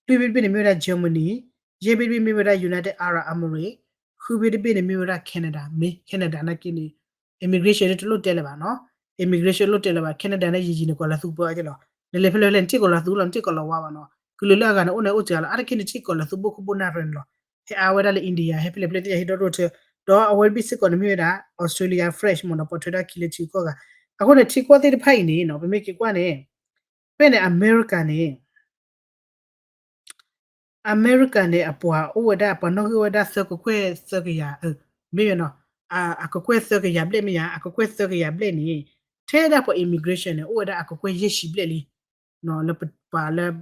လွံၢ်ဘ့ၣ်တဘ့ၣ်န့ၣ်မ့ၢ်ဝဲဒၣ် Germany, ယဲၢ်ဘ့ၣ်တဘ့ၣ်မ့ၢ်ဝဲဒၣ် United Arab Emirates, ဃုဘ့ၣ်တဘ့ၣ်န့ၣ်မ့ၢ်ဝဲဒၣ် Canada, မ့ၢ် Canada နာ်က့န့ၣ် immigration တလိၣ်တဲလၢၤဘၣ်နီၤ, immigration လိၣ်တဲလၢၤဘၣ်, Canada န့ၣ် ယံာ်ယံာ်န့ၣ် ကီၤလၤသူပၢအီၤက့လီၤ, နလဲၤဖဲလဲၣ်ဖဲလဲၣ် နထံၣ်ကီၤလၤသူလီၤ နထံၣ်ကီၤလၤဝါဘၣ်နီၤ, ကလုာ်လၢအဂၤန့ၣ် အိၣ်န့ၣ်အိၣ်စှၤလီၤ အါတက့ၢ်န့ၣ်ထံၣ်ကီၤလၤသူဘိၣ်ခိၣ်ဘိၣ်နၢ်ရဲၣ်န့ၣ်လီၤ, ဟဲအါဝဲဒၣ်လၢ India ဟဲဖဲလဲၣ်ဖဲလဲၣ်သ့ၣ်ယဟ့ၣ်ဒီဒိၣ်ထၢ, ဒီးအဝဲတဘ့ၣ်စ့ၢ်ကီးန့ၣ်မ့ၢ်ဝဲဒၣ် Australia French မ့ၢ်နီၤ ပိာ်ထွဲဒၣ်ခံလၢထံဂုၤကီၢ်ဂၤ, အဃိန့ၣ် ထံကီၢ်သ့ၣ်တဖၣ်အံၤန့ၣ်နီၤ ပမ့ၢ်က့ၤကွၢ်န့ၣ်, ဖဲန့ၣ် အမဲရကၤန့ၣ် အမဲရကၤန့ၣ် အပှၤအိၣ်ဝဲဒၣ် ပှၤနီၣ်ဂံၢ်အိၣ်ဝဲဒၣ်သၢကကွဲၢ်သၢကယၤ, မ့ၢ်နီၤ, အကကွဲၢ်သၢကယၤဘျဲၣ်မ့ၢ်ယၤ အကကွဲၢ်သၢကယၤဘျဲၣ်န့ၣ်, ထဲဒၣ်ပှၤ immigration န့ၣ် အိၣ်ဝဲဒၣ်အကကွဲၢ်ယဲၢ်ဆံဘျဲၣ်လံ, လၢပှၤလၢ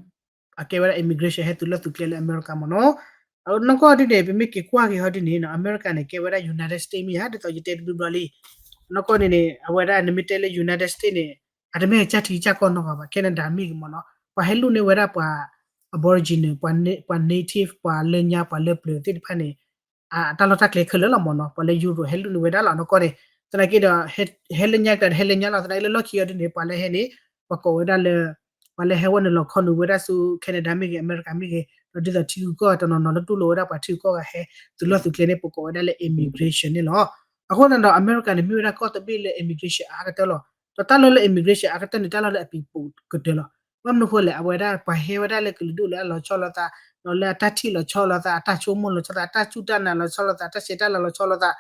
အကဲဝဲဒၣ် immigration ဟဲသုးလီၢ်သုးကျဲလၢအမဲရကၤမ့ၢ်နီၤ, နီၢ်ကီၢ်ဒ်န့ၣ် ပမ့ၢ်က့ၤကွၢ်က့ၤဟီဒ်န့ၣ်နီၤ အမဲရကၤန့ၣ် ကဲဝဲဒၣ် United States မ့ၢ်ယၤ ဒ်သိးယတဲတဘျီဘျီလံ, နီၢ်ကီၢ်န့ၣ်န့ၣ် အဝဲဒၣ်နမ့ၢ်တဲလၢ United States န့ၣ် အတမ့ၢ်ကစၢ်ထံကစၢ်ကီၢ်နီတဂၤဘၣ် Canada မ့ၢ်ဂ့ၤမ့ၢ်နီၤ ပှၤဟဲလူၣ်န့ၢ်ဝဲဒၣ်ပှၤ Aboriginal ပှၤ native ပှၤလၢညါပှၤလၢပျၢၤသ့ၣ်တဖၣ်န့ၣ် အတၢ်လီၢ်တၢ်ကျဲခဲလၢာ်လီၤမ့ၢ်နီၤ ပှၤလၢ Europe ဟဲလူၣ်န့ၢ်ဝဲဒၣ်လီၤ နီၢ်ကီၢ်န့ၣ်, သနာ်က့ဒီး ဟဲလၢညါကျါဒီးဟဲလၢညါလီၤ သနာ်က့လၢလီၢ်ခံအီၤဒ်န့ၣ် ပှၤလၢဟဲန့ၣ် ပှၤကိးဝဲဒၣ်လၢ ပှၤလၢဟဲဝဲနုာ်လီၤခီနုာ်ဝဲဒၣ်ဆူ Canada မ့ၢ်ဂ့ၤ အမဲရကၤမ့ၢ်ဂ့ၤ ဒီးဒ်သိးထံဂုၤကီၢ်ဂၤတနီၤနီၤလၢတူၢ်လိာ်ဝဲဒၣ်ပှၤထံဂုၤကီၢ်ဂၤဟဲသုးလီၢ်သုးကျဲန့ၣ် ပကိးဝဲဒၣ်လၢ immigration န့ၣ်လီၤ. အဃိန့ၣ်ဒီး အမဲရကၤန့ၣ် မ့ၢ်ဝဲဒၣ်ကီၢ်တဘ့ၣ်လၢ immigration အါကတၢၢ်လီၤ. ဒီးတၢ်လီၢ်လၢ immigration အါကတၢၢ်န့ၣ် တၢ်လီၢ်လၢအပံၤပူၤကတၢၢ်လီၤ. ဘၣ်မနုၤဃိလဲၣ် အဝဲဒၣ်ပှၤဟဲဝဲဒၣ်လၢကလုာ်ဒူၣ်လၢအလီၤဆီလိာ်သး ဒီးလၢအတၢ်ထံၣ်လီၤဆီလိာ်သး အတၢ်ဆိကမိၣ်လီၤဆီသး အတၢ်စူၢ်တၢ်နာ်လီၤဆီလိာ်သး အတၢ်ဆဲးတၢ်လၤလီၤဆီလိာ်သး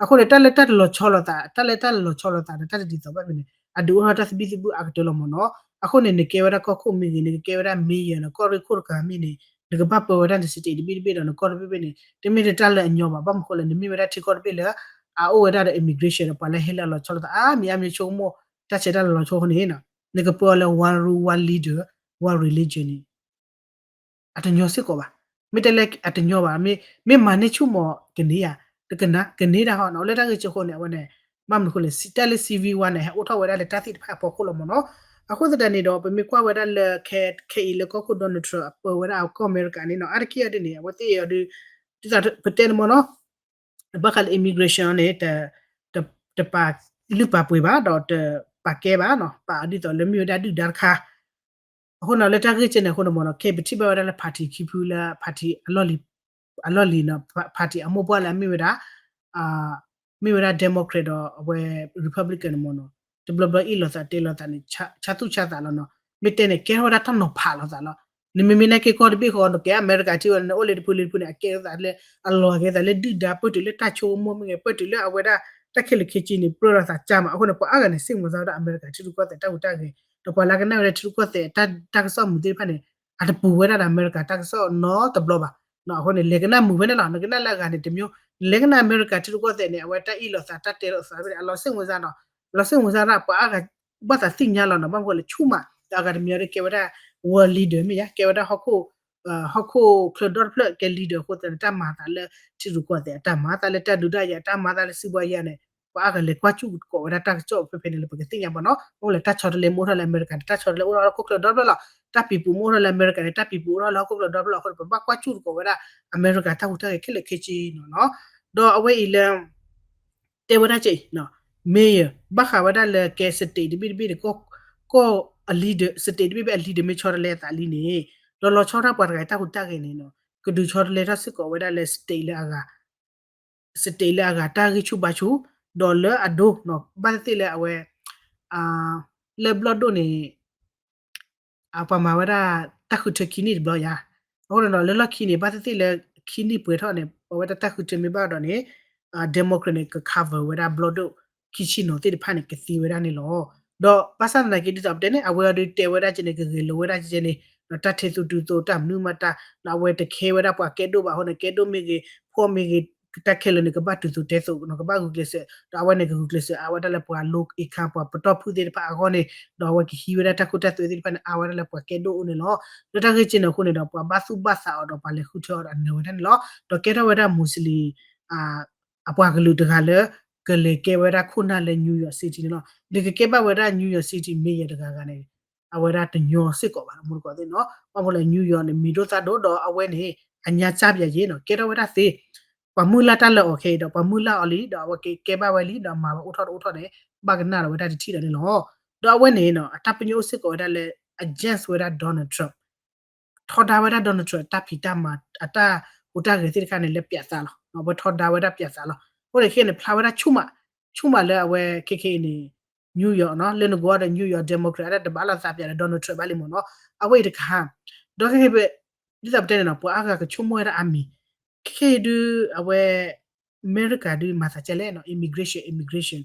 အဃိန့ၣ် တၢ်လၢတၢ်တလီၤဆီလိာ်သး တၢ်လၢတၢ်လီၤဆီလိာ်သးန့ၣ် တၢ်တဒ်သိးဘၣ်ဖဲန့ၣ် အဒုးအိၣ်ထီၣ်တၢ်သဘံၣ်သဘုၣ်အါကတၢၢ်လီၤမ့ၢ်နီၤ. အဃိန့ၣ် နကဲဝဲဒၣ်ကီၢ်ခိၣ်မ့ၢ်ဂ့ၤ နကကဲဝဲဒၣ် mayor နီၤ ကီၢ်ရ့ၣ်ခိၣ်တကးမ့ၢ်န့ၣ် နကဘၣ်ပၢဝဲဒၣ်န state တဘ့ၣ်တဘ့ၣ်ဒီးနကီၢ်တဘ့ၣ်ဘ့ၣ်န့ၣ် တမ့ၢ်တၢ်လၢအညီဘၣ် ဘၣ်မနုၤဃိလဲၣ် နမ့ၢ်ဝဲဒၣ်ထံကီၢ်တဘ့ၣ်လၢ အအိၣ်ဝဲဒၣ်ဒီး immigration ဒီးပှၤလၢဟဲလၢအလီၤဆီလိာ်သး အါမံၤအါမံၤဆိကမိၣ် တၢ်ဆဲးတၢ်လၤလီၤဆီအဃိန့ၣ် နကပၢအီၤလၢ one rule one leader one religion န့ၣ် အတညီစ့ၢ်ကီးဘၣ်. မ့ၢ်တဲလၢအတညီဘၣ် မ့ၢ်မၤန့ၢ်ဆူၣ်မး ကန့ၢ်ဧါ တကနၣ် ကန့ၢ်ဒၣ်ဟီနီၤ လၢတၢ်ဂ့ၢ်ကၠိဃိန့ၣ် အဝဲန့ၣ် ဘၣ်မနုၤဃိလဲၣ် တၢ်လၢ civil war န့ၣ် ဟဲအိၣ်ထီၣ်ဝဲဒၣ်လၢတၢ်သ့ၣ်တဖၣ်အဖီခိၣ်လီၤမ့ၢ်နီၤ. အဃိသတးန့ၣ်ဒီး ပမ့ၢ်ကွၢ်ဝဲဒၣ်လၢ ခဲအံၤလၢကီၢ်ခိၣ် Donald Trump အပၢဝဲဒၣ်အကီၢ်အမဲရကၤန့ၣ်နီၤ အါတက့ၢ်အီၤဒ်န့ၣ် အဝဲသ့ၣ်အီၤဒ် ဒ်သိးပတဲန့ၣ်မ့ၢ်နီၤ ဘၣ်ဃးလၢ immigration န့ၣ် တပာ်လုၢ်ပာ်ပှ့ၤဘၣ် ဒီးတပာ်ကဲဘၣ်နီၤ ပာ်ဒ်သိးလၢမ့ၢ်ဝဲဒၣ်ဒုၣ်ဒါတခါ အဃိန့ၣ် လၢတၢ်ဂ့ၢ်ကဲန့ၣ်အဃိန့ၣ်မ့ၢ်နီၤ ခဲအံၤပထံၣ်ဘၣ်ဝဲဒၣ်လၢ party ခံဖုလၢ party အလီၢ်လံၤနီၤ party အမိၢ်ပှၢ်လၢအမ့ၢ်ဝဲဒၣ် မ့ၢ်ဝဲဒၣ် Democrat ဒီးအဝဲ Republican န့ၣ်မ့ၢ်နီၤ တဘျီဘျီအ့ၣ်လိာ်သးတဲလိာ်သးန့ၣ် ဆါသူၣ်ဆါသးလီၤနီၤ မ့ၢ်တဲန့ၣ် ကဲထီၣ်ဝဲဒၣ်တၢ်နီၤဖးလိာ်သးလီၤ. နမ့မ့ၢ်နာ်က့ကီၢ်တဘ့ၣ်ဃီ နကဲအမဲရကၤထံဝဲ နအိၣ်လၢတဖုလၢတဖုန့ၣ် အကဲထီၣ်သးလၢ အလီၤဂဲၤသးလၢဒုၣ်ဒါ ပၢၢ်တုၤလၢတၢ်ဆိကမိၣ်မ့ၢ်ဂ့ၤ ပၢၢ်တုၤလၢအဝဲဒၣ် တၢ်ခဲလၢာ်ခဲဆ့န့ၣ် ပြၢလိာ်သးကၢ်မး အဃိန့ၣ် ပှၤအါဂၤန့ၣ် စ့ၣ်မုၢ်စၢ်ဝဲဒၣ်အမဲရကၤထံရူၢ်ကီၢ်သဲးတၢ်ဟူးတၢ်ဂဲၤ ဒီးပှၤလၢကနၣ်ဝဲဒၣ်ထံရူၢ်ကီၢ်သဲးတၢ်ကစီၣ်မူၤသ့ၣ်တဖၣ်န့ၣ် အတပူၤဝဲဒၣ်ဒီးအမဲရကၤတၢ်ကစီၣ်နီတဘျီဘၣ်. အဃိန့ၣ် လဲၤကနၣ်မုာ်ဖဲန့ၣ်လီၤ နကနၣ်လၢအဂၤန့ၣ် တမျိုး နလဲၤကနၣ်အမဲရကၤထံရူၢ်ကီၢ်သဲးန့ၣ် အဝဲတၢ်အ့ၣ်လိာ်သးတၢ်တဲလိာ်သးဖဲန့ၣ် အလီၤစ့ၣ်မုၢ်စၢ်နီၤ လီၤစ့ၣ်မုၢ်စၢ်ဒၣ် ပှၤအါဂၤဘၣ်သးသ့ၣ်ညါလီၤနီၤ ဘၣ်မနုၤဃိလဲၣ်ဆူၣ်မး ဒီးအဂၤတမံၤအံၤကဲဝဲဒၣ် world leader မ့ၢ်ယါ ကဲဝဲဒၣ်ဟီၣ်ခိၣ် ဟီၣ်ခိၣ်ချၢဒီတဖျၢၣ်ကဲ leader အဃိသတးန့ၣ် တၢ်မၤသးလၢထံရူၢ်ကီၢ်သဲးအတၢ်မၤ တၢ်လၢတၢ်ဒုးတၢ်ယၤ တၢ်မၤသးလၢစုဘှါယၤန့ၣ် ပှၤအါဂၤလဲၤကွၢ်ကၠူၣ်သကိးဝဲဒၣ်တၢ်ကစီၣ်ဖဲဖဲန့ၣ်လၢပကသ့ၣ်ညါဘၣ်နီၤ. မ့ၢ်လၢတၢ်ဆီတလဲမ့ၢ်အိၣ်ထီၣ်လၢအမဲရကၤန့ၣ် တၢ်ဆီတလဲအိၣ်ထီၣ်လၢဟီၣ်ခိၣ်ချၢဒီတဖျၢၣ်လီၤ. တၢ်ပံၤပူၤမ့ၢ်အိၣ်ထီၣ်လၢအမဲရကၤန့ၣ် တၢ်ပံၤပူၤအိၣ်ထီၣ်လၢဟီၣ်ခိၣ်ချၢဒီတဖျၢၣ်လီၤ. အဃိန့ၣ် ပဘၣ်ကွၢ်ကၠူၣ်သကိးဝဲဒၣ်အမဲရကၤတၢ်ဟူးတၢ်ဂဲၤခဲလၢာ်ခဲဆ့နီၤနီၤ. ဒီးအဝဲအံၤလၢ တဲဝဲဒၣ်က့ mayor ဘၣ်ဃးဝဲဒၣ်လၢကဲ state တဘ့ၣ်တဘ့ၣ်န့ၣ် ကီၢ် အ leader state တဘ့ၣ်ဘ့ၣ်အ leader မ့ၢ်ဆီတလဲအသးလံန့ၣ် ဒီးလီၤဆီဒၣ်ပှၤတဂၤအတၢ်ဟူးတၢ်ဂဲၤန့ၣ်နီၤ ကဒုးဆီတလဲထီၣ်စ့ၢ်ကီးဝဲဒၣ်လၢ state လၢအဂၤ state လၢအဂၤတၢ်ဂံၢ်ဆူၣ်ဘါဆူၣ် ဒီးလၢအဒိနီၤ ဘၣ်သ့ၣ်သ့ၣ်လၢအဝဲ လၢဘျီၣ်ဒိၣ်န့ၣ် ပှၤမၤဝဲဒၣ်တၢ်ဃုထၢခံနံၣ်တဘျီယါ. အဃိန့ၣ်ဒီး လၢလီၢ်ခံန့ၣ် ဘၣ်သ့ၣ်သ့ၣ်လၢခံနံၣ်ပှဲၤထီၣ်န့ၣ် ပဝဲဒၣ်တၢ်ဃုထၢမ့ၢ်ဘၣ်ဒီးန့ၣ် Democrat န့ၣ် က cover ဝဲဒၣ်ဘျီၣ်ဒိၣ်ခံဆံနီၤသ့ၣ်တဖၣ်န့ၣ် ကသ့ဝဲဒၣ်န့ၣ်လီၤ. ဒီးဘၣ်ဆၣ်သနာ်က့ ဒ်သိးပတဲန့ၣ် အဝဲအံၤဒုးတဲဝဲဒၣ်ကဲန့ၣ် ကဂဲၤလိာ်ဝဲဒၣ်ကဲန့ၣ် ဒီးတၢ်ထဲသိးတုၤသိး တၢ်မနုၤမတၤ ဒီးအဝဲတခဲဝဲဒၣ်ပှၤကဲဒိၣ်ဘၣ်အဃိန့ၣ် ကဲဒိၣ်မ့ၢ်ဂ့ၤ ဖှီၣ်မ့ၢ်ဂ့ၤ တၢ်ခဲလၢာ်န့ၣ် ကဘၣ်တုၤသိးတဲသိးနီၤ ကဘၣ်ဂုာ်ကျဲးစၢး ဒီးအဝဲန့ၣ် ကဂုာ်ကျဲးစၢးအါဝဲဒၣ်လၢပှၤ low income ပှၤပတီၢ်ဖုၣ်သ့ၣ်တဖၣ်အဂီၢ်န့ၣ် ဒီးအဝဲကဟံးဝဲဒၣ်တၢ်ခိတၢ်သွဲသ့ၣ်တဖၣ်န့ၣ် အါဝဲဒၣ်လၢပှၤကဲဒိၣ်အိၣ်န့ၣ်လီၤ. လၢတၢ်ဂ့ၢ်ကဲန့ၣ်အဃိန့ၣ်ဒီး ပှၤဘၣ်သူၣ်ဘၣ်သးအီၤဒီးပှၤလဲၤဃုထၢအီၤဒီးအနၢၤဝဲဒၣ်န့ၣ်လီၤ. ဒီးကဲထီၣ်ဝဲဒၣ် Muslim အပှၤကလုာ်တဂၤလၢ ကလဲၤကဲဝဲဒၣ်ခိၣ်နၢ်လၢ New York City န့ၣ်လီၤ. နကကဲဘၣ်ဝဲဒၣ် New York City mayor တဂၤဂၤန့ၣ် အဝဲဒၣ်တညီစ့ၢ်ကီးဘၣ် မူတကိးသ့ၣ်နီၤ. ဘၣ်မနုၤလဲၣ် New York န့ၣ် မံၤဒိၣ်သၣ်ဒိၣ်ဒီးအဝဲန့ၣ် အညါစၢ်ပယၤယ့နီၤ ကဲထီၣ်ဝဲဒၣ်သ့ ပှၤမုၢ်လၢ်တၢ်လၢအီၤခဲအံၤဒီး ပှၤမုၢ်လၢ်အီၤလံ ဒီးအဝဲကကဲဘၣ်ဝဲလံ ဒီးမၤဝဲအိၣ်ထီၣ်တအိၣ်ထီၣ်န့ၣ် ဘၣ်ကနၣ်ဒီးဝဲဒၣ်တထံၣ်ဒီးန့ၣ်လီၤ. ဒီးအဝဲန့ၣ်နီၤ အတၢ်ပညိၣ်အိၣ်စ့ၢ်ကီးဝဲဒၣ်လၢ against ဝဲဒၣ် Donald Trump ထီဒါဝဲဒၣ် Donald Trump အတၢ်ဖံးတၢ်မၤ အတၢ်ဟူးတၢ်ဂဲၤသ့ၣ်တခါန့ၣ် လၢပၠးသးလီၤ. အဝဲထီဒါဝဲဒၣ်ပၠးသးလီၤ. အဃိန့ၣ်ခဲအံၤန့ၣ် ဖျါဝဲဒၣ်ဆူၣ်မး ဆူၣ်မးလၢအဝဲခဲခဲအံၤန့ၣ် New York နီၤ လၢနကဝီၤဒီး New York Democrat အတၢ်တဘၣ်လိာ်သးပၠးဒီး Donald Trump ဘၣ်လံမ့ၢ်နီၤ အဝဲအံၤတခါ ဒီးခဲခဲအံၤ ဒ်သိးပတဲန့ၣ်နီၤ ပှၤအါဂၤကဆိကမိၣ်ဝဲဒၣ်အါမံၤ ခဲခဲအံၤဒုး အဝဲ အမဲရကၤဒုးမၤသးကဲလဲၣ်နီၤ immigration immigration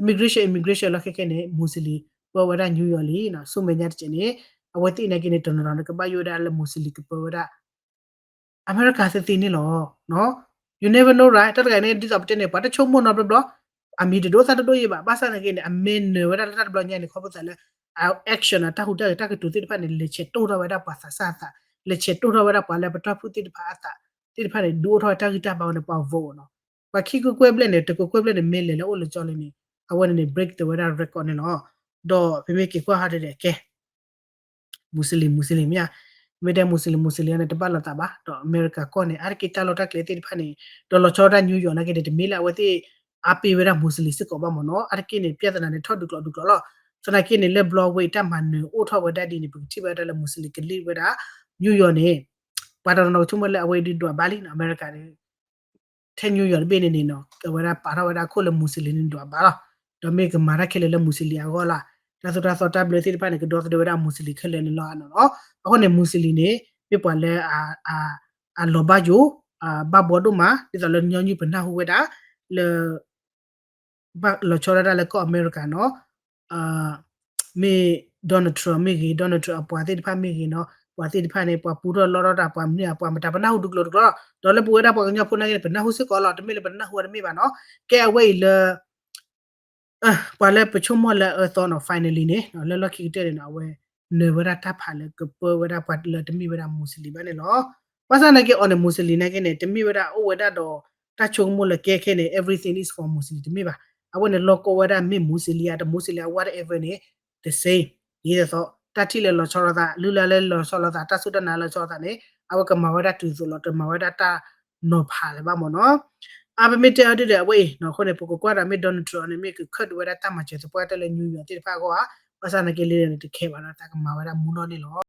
immigration immigration လီၤခဲခဲန့ၣ် Muslim ပၢဝဲဒၣ် New York လံနီၤ ဆူမဲာ်ညါတကဲးန့ၣ် အဝဲသ့ၣ်နာ်က့န့ၣ် တနီၤနီၤန့ၣ် ကဘၣ်ယိၣ်ဝဲဒၣ်လၢ Muslim ကပၢဝဲဒၣ် အမဲရကၤသ့သ့န့ၣ်လီၤ. You never know, right? တၢ်တဂၤန့ၣ် ဒ်သိးပတဲန့ၣ် ပှၤတဆိကမိၣ်နီတဘျီဘျီ အမံၤတဒိၣ်သၣ်တဒိၣ်ယဲဘၣ်. ဘၣ်ဆၣ်သနာ်က့န့ၣ် အမ့ၢ်နၢၤဝဲဒၣ်လၢတၢ်တဘျီညါန့ၣ် ခီဖျိသးလၢ အ action အတၢ်ဟူးတၢ်ဂဲၤတၢ်ကတိၤသ့ၣ်တဖၣ်န့ၣ် လဲၤဆဲးတိၢ်ထီၣ်ဝဲဒၣ်ပှၤသးစၢ်အသး, လဲၤဆဲးတိၢ်ထီၣ်ဝဲဒၣ်ပှၤလၢပတီၢ်ဖုၣ်သ့ၣ်တဖၣ်အသး သ့ၣ်တဖၣ်န့ၣ် ဒုးအိၣ်ထီၣ်ဝဲတၢ်ဂံၢ်တၢ်ဘါဝဲန့ၣ် ပှၤ vote နီၤ. ပှၤခံကွဲၢ်ကွဲၢ်ဘျဲၣ်န့ၣ် တကွဲၢ်ကွဲၢ်ဘျဲၣ်န့ၣ် မ့ၢ်လဲၤလၢအိၣ်လၢကၠီလံန့ၣ် အဝဲန့ၣ်န့ၣ် break တ့ၢ်ဝဲဒၣ် record န့ၣ်လီၤ. ဒီးပမ့ၢ်က့ၤကွၢ်ဟီဒ်န့ၣ် ကဲ Muslim Muslim မ့ၢ်ဧါ, မ့ၢ်တဲ Muslim Muslim န့ၣ် တဘၣ်လိာ်သးဘၣ်. ဒီးအမဲရကၤကီၢ်န့ၣ် အါတက့ၢ်တၢ်လီၢ်တၢ်ကျဲသ့ၣ်တဖၣ်န့ၣ် ဒီးလီၤဆီဒၣ် New York နာ်က့န့ၣ် တမ့ၢ်လၢအဝဲသ့ၣ်အါပ့ၤဝဲဒၣ် Muslim စ့ၢ်ကီးဘၣ်မ့ၢ်နီၤ. အါတက့ၢ်န့ၣ် ပြဿနာန့ၣ် ထီၣ်ဒုးကျိးဒုးကျိးလီၤ. သနာ်က့န့ၣ် လၢဘျီဝဲအံၤတၢ်မၤနၢၤအိၣ်ထီၣ်ဝဲဒၣ်ဒ်န့ၣ် ပကထံၣ်ဘၣ်ဝဲဒၣ်လၢ Muslim ကလံၣ်ဝဲဒၣ် New York န့ၣ် ပှၤတနီၤနီၤကဆိကမိၣ်လၢအဝဲအံၤဒုးဒွးဘၣ်လံနီၤ အမဲရကၤန့ၣ် ထဲ New York တဘ့ၣ်န့ၣ်န့ၣ်နီၤ အဝဲဒၣ်ပာ်ထီၣ်ဝဲဒၣ်ခိၣ်လၢ Muslim န့ၣ်ဒွးဘၣ်လီၤ. ဒီးမ့ၢ်ကမၤတၢ်ခဲလၢာ်လၢ Muslim အဂီၢ်လီၤ. တၢ်သိၣ်တၢ်သီတၢ်ဘျၢသ့ၣ်တဖၣ်န့ၣ် ကဒီသဒၢဝဲဒၣ် Muslim ခဲလၢာ်န့ၣ်လီၤနီၤ. အဃိန့ၣ် Muslim န့ၣ် မ့ၢ်ပှၤလၢ အလီၤဘၣ်ယိၣ် ဘၣ်ဘှီဒိၣ်မး ဒ်သိးလၢညီနုၢ်ပနၢ်ဟူဝဲဒၣ် လၢ ဘၣ်လီၤဆီဒၣ်တၢ်လၢကီၢ်အမဲရကၤနီၤ မ့ၢ် Donald Trump မ့ၢ်ဂ့ၤ Donald Trump အပှၤသ့ၣ်တဖၣ်မ့ၢ်ဂ့ၤနီၤ ပှၤသ့ၣ်တဖၣ်န့ၣ် ပှၤပူထီၣ်လီထီၣ်တၢ် ပှၤမနုၤအပှၤမတၤ ပနၢ်ဟူဒုးကျိးဒုးကျိးလီၤ. ဒီးလၢပဝဲဒၣ်ပှၤကညီဖိနာ်က့န့ၣ် ပနၢ်ဟူစ့ၢ်ကီးလီၤ တမ့ၢ်လၢပနၢ်ဟူဝဲတမ့ၢ်ဘၣ်နီၤ. ကဲအဝဲအံၤလၢ ပှၤလၢပဆိကမိၣ်လၢအအၢသီနီၤ finally န့ၣ် လၢလီၢ်ခံကတၢၢ်န့ၣ်နီၤ အဝဲနၢၤဝဲဒၣ်တၢ်ဖးလၢကပၢဝဲဒၣ်ပှၤလၢတမ့ၢ်ဝဲဒၣ် Muslim ဘၣ်န့ၣ်လီၤ. ဘၣ်ဆၣ်နာ်က့အီၤန့ၣ် Muslim နာ်က့န့ၣ် တမ့ၢ်ဝဲဒၣ်အိၣ်ဝဲဒၣ်ဒီး တၢ်ဆိကမိၣ်လၢကဲခဲန့ၣ် everything is for Muslim တမ့ၢ်ဘၣ်. အဝဲန့ၣ်လီၢ်ကီဝဲဒၣ်မ့ၢ် Muslim ဧါ တ Muslim ဧါ whatever န့ၣ် တ same ဒ်သိး တၢ်ထံၣ်လၢလီၤဆီလိာ်သး လုၢ်လၢ်လၢလီၤဆီလိာ်သး တၢ်စူၢ်တၢ်နာ်လၢဆီလိာ်သးန့ၣ် အဝဲကမၤဝဲဒၣ်တုၤသိးလီၤ တမၤဝဲဒၣ်တၢ်နီၤဖးလၢၤဘၣ်မ့ၢ်နီၤ. အပမ့ၢ်တဲအီၤဒ်ဒီးအဝဲအံၤ အဃိန့ၣ် ပကကွၢ်ဒီးမ့ၢ် Donald Trump န့ၣ် မ့ၢ်ကခၢၣ်ဒုးဝဲဒၣ်တၢ်မၤစၢၤသပှၢ်တၢၢ်လၢ New York သ့ၣ်တဖၣ်အဂီၢ်ဧါ, ဘၣ်ဆၣ်နာ်က့လံန့ၣ် တခဲဘၣ်နီၤ တၢ်ကမၤဝဲဒၣ်မူနီၢ်န့ၣ်လီၤ.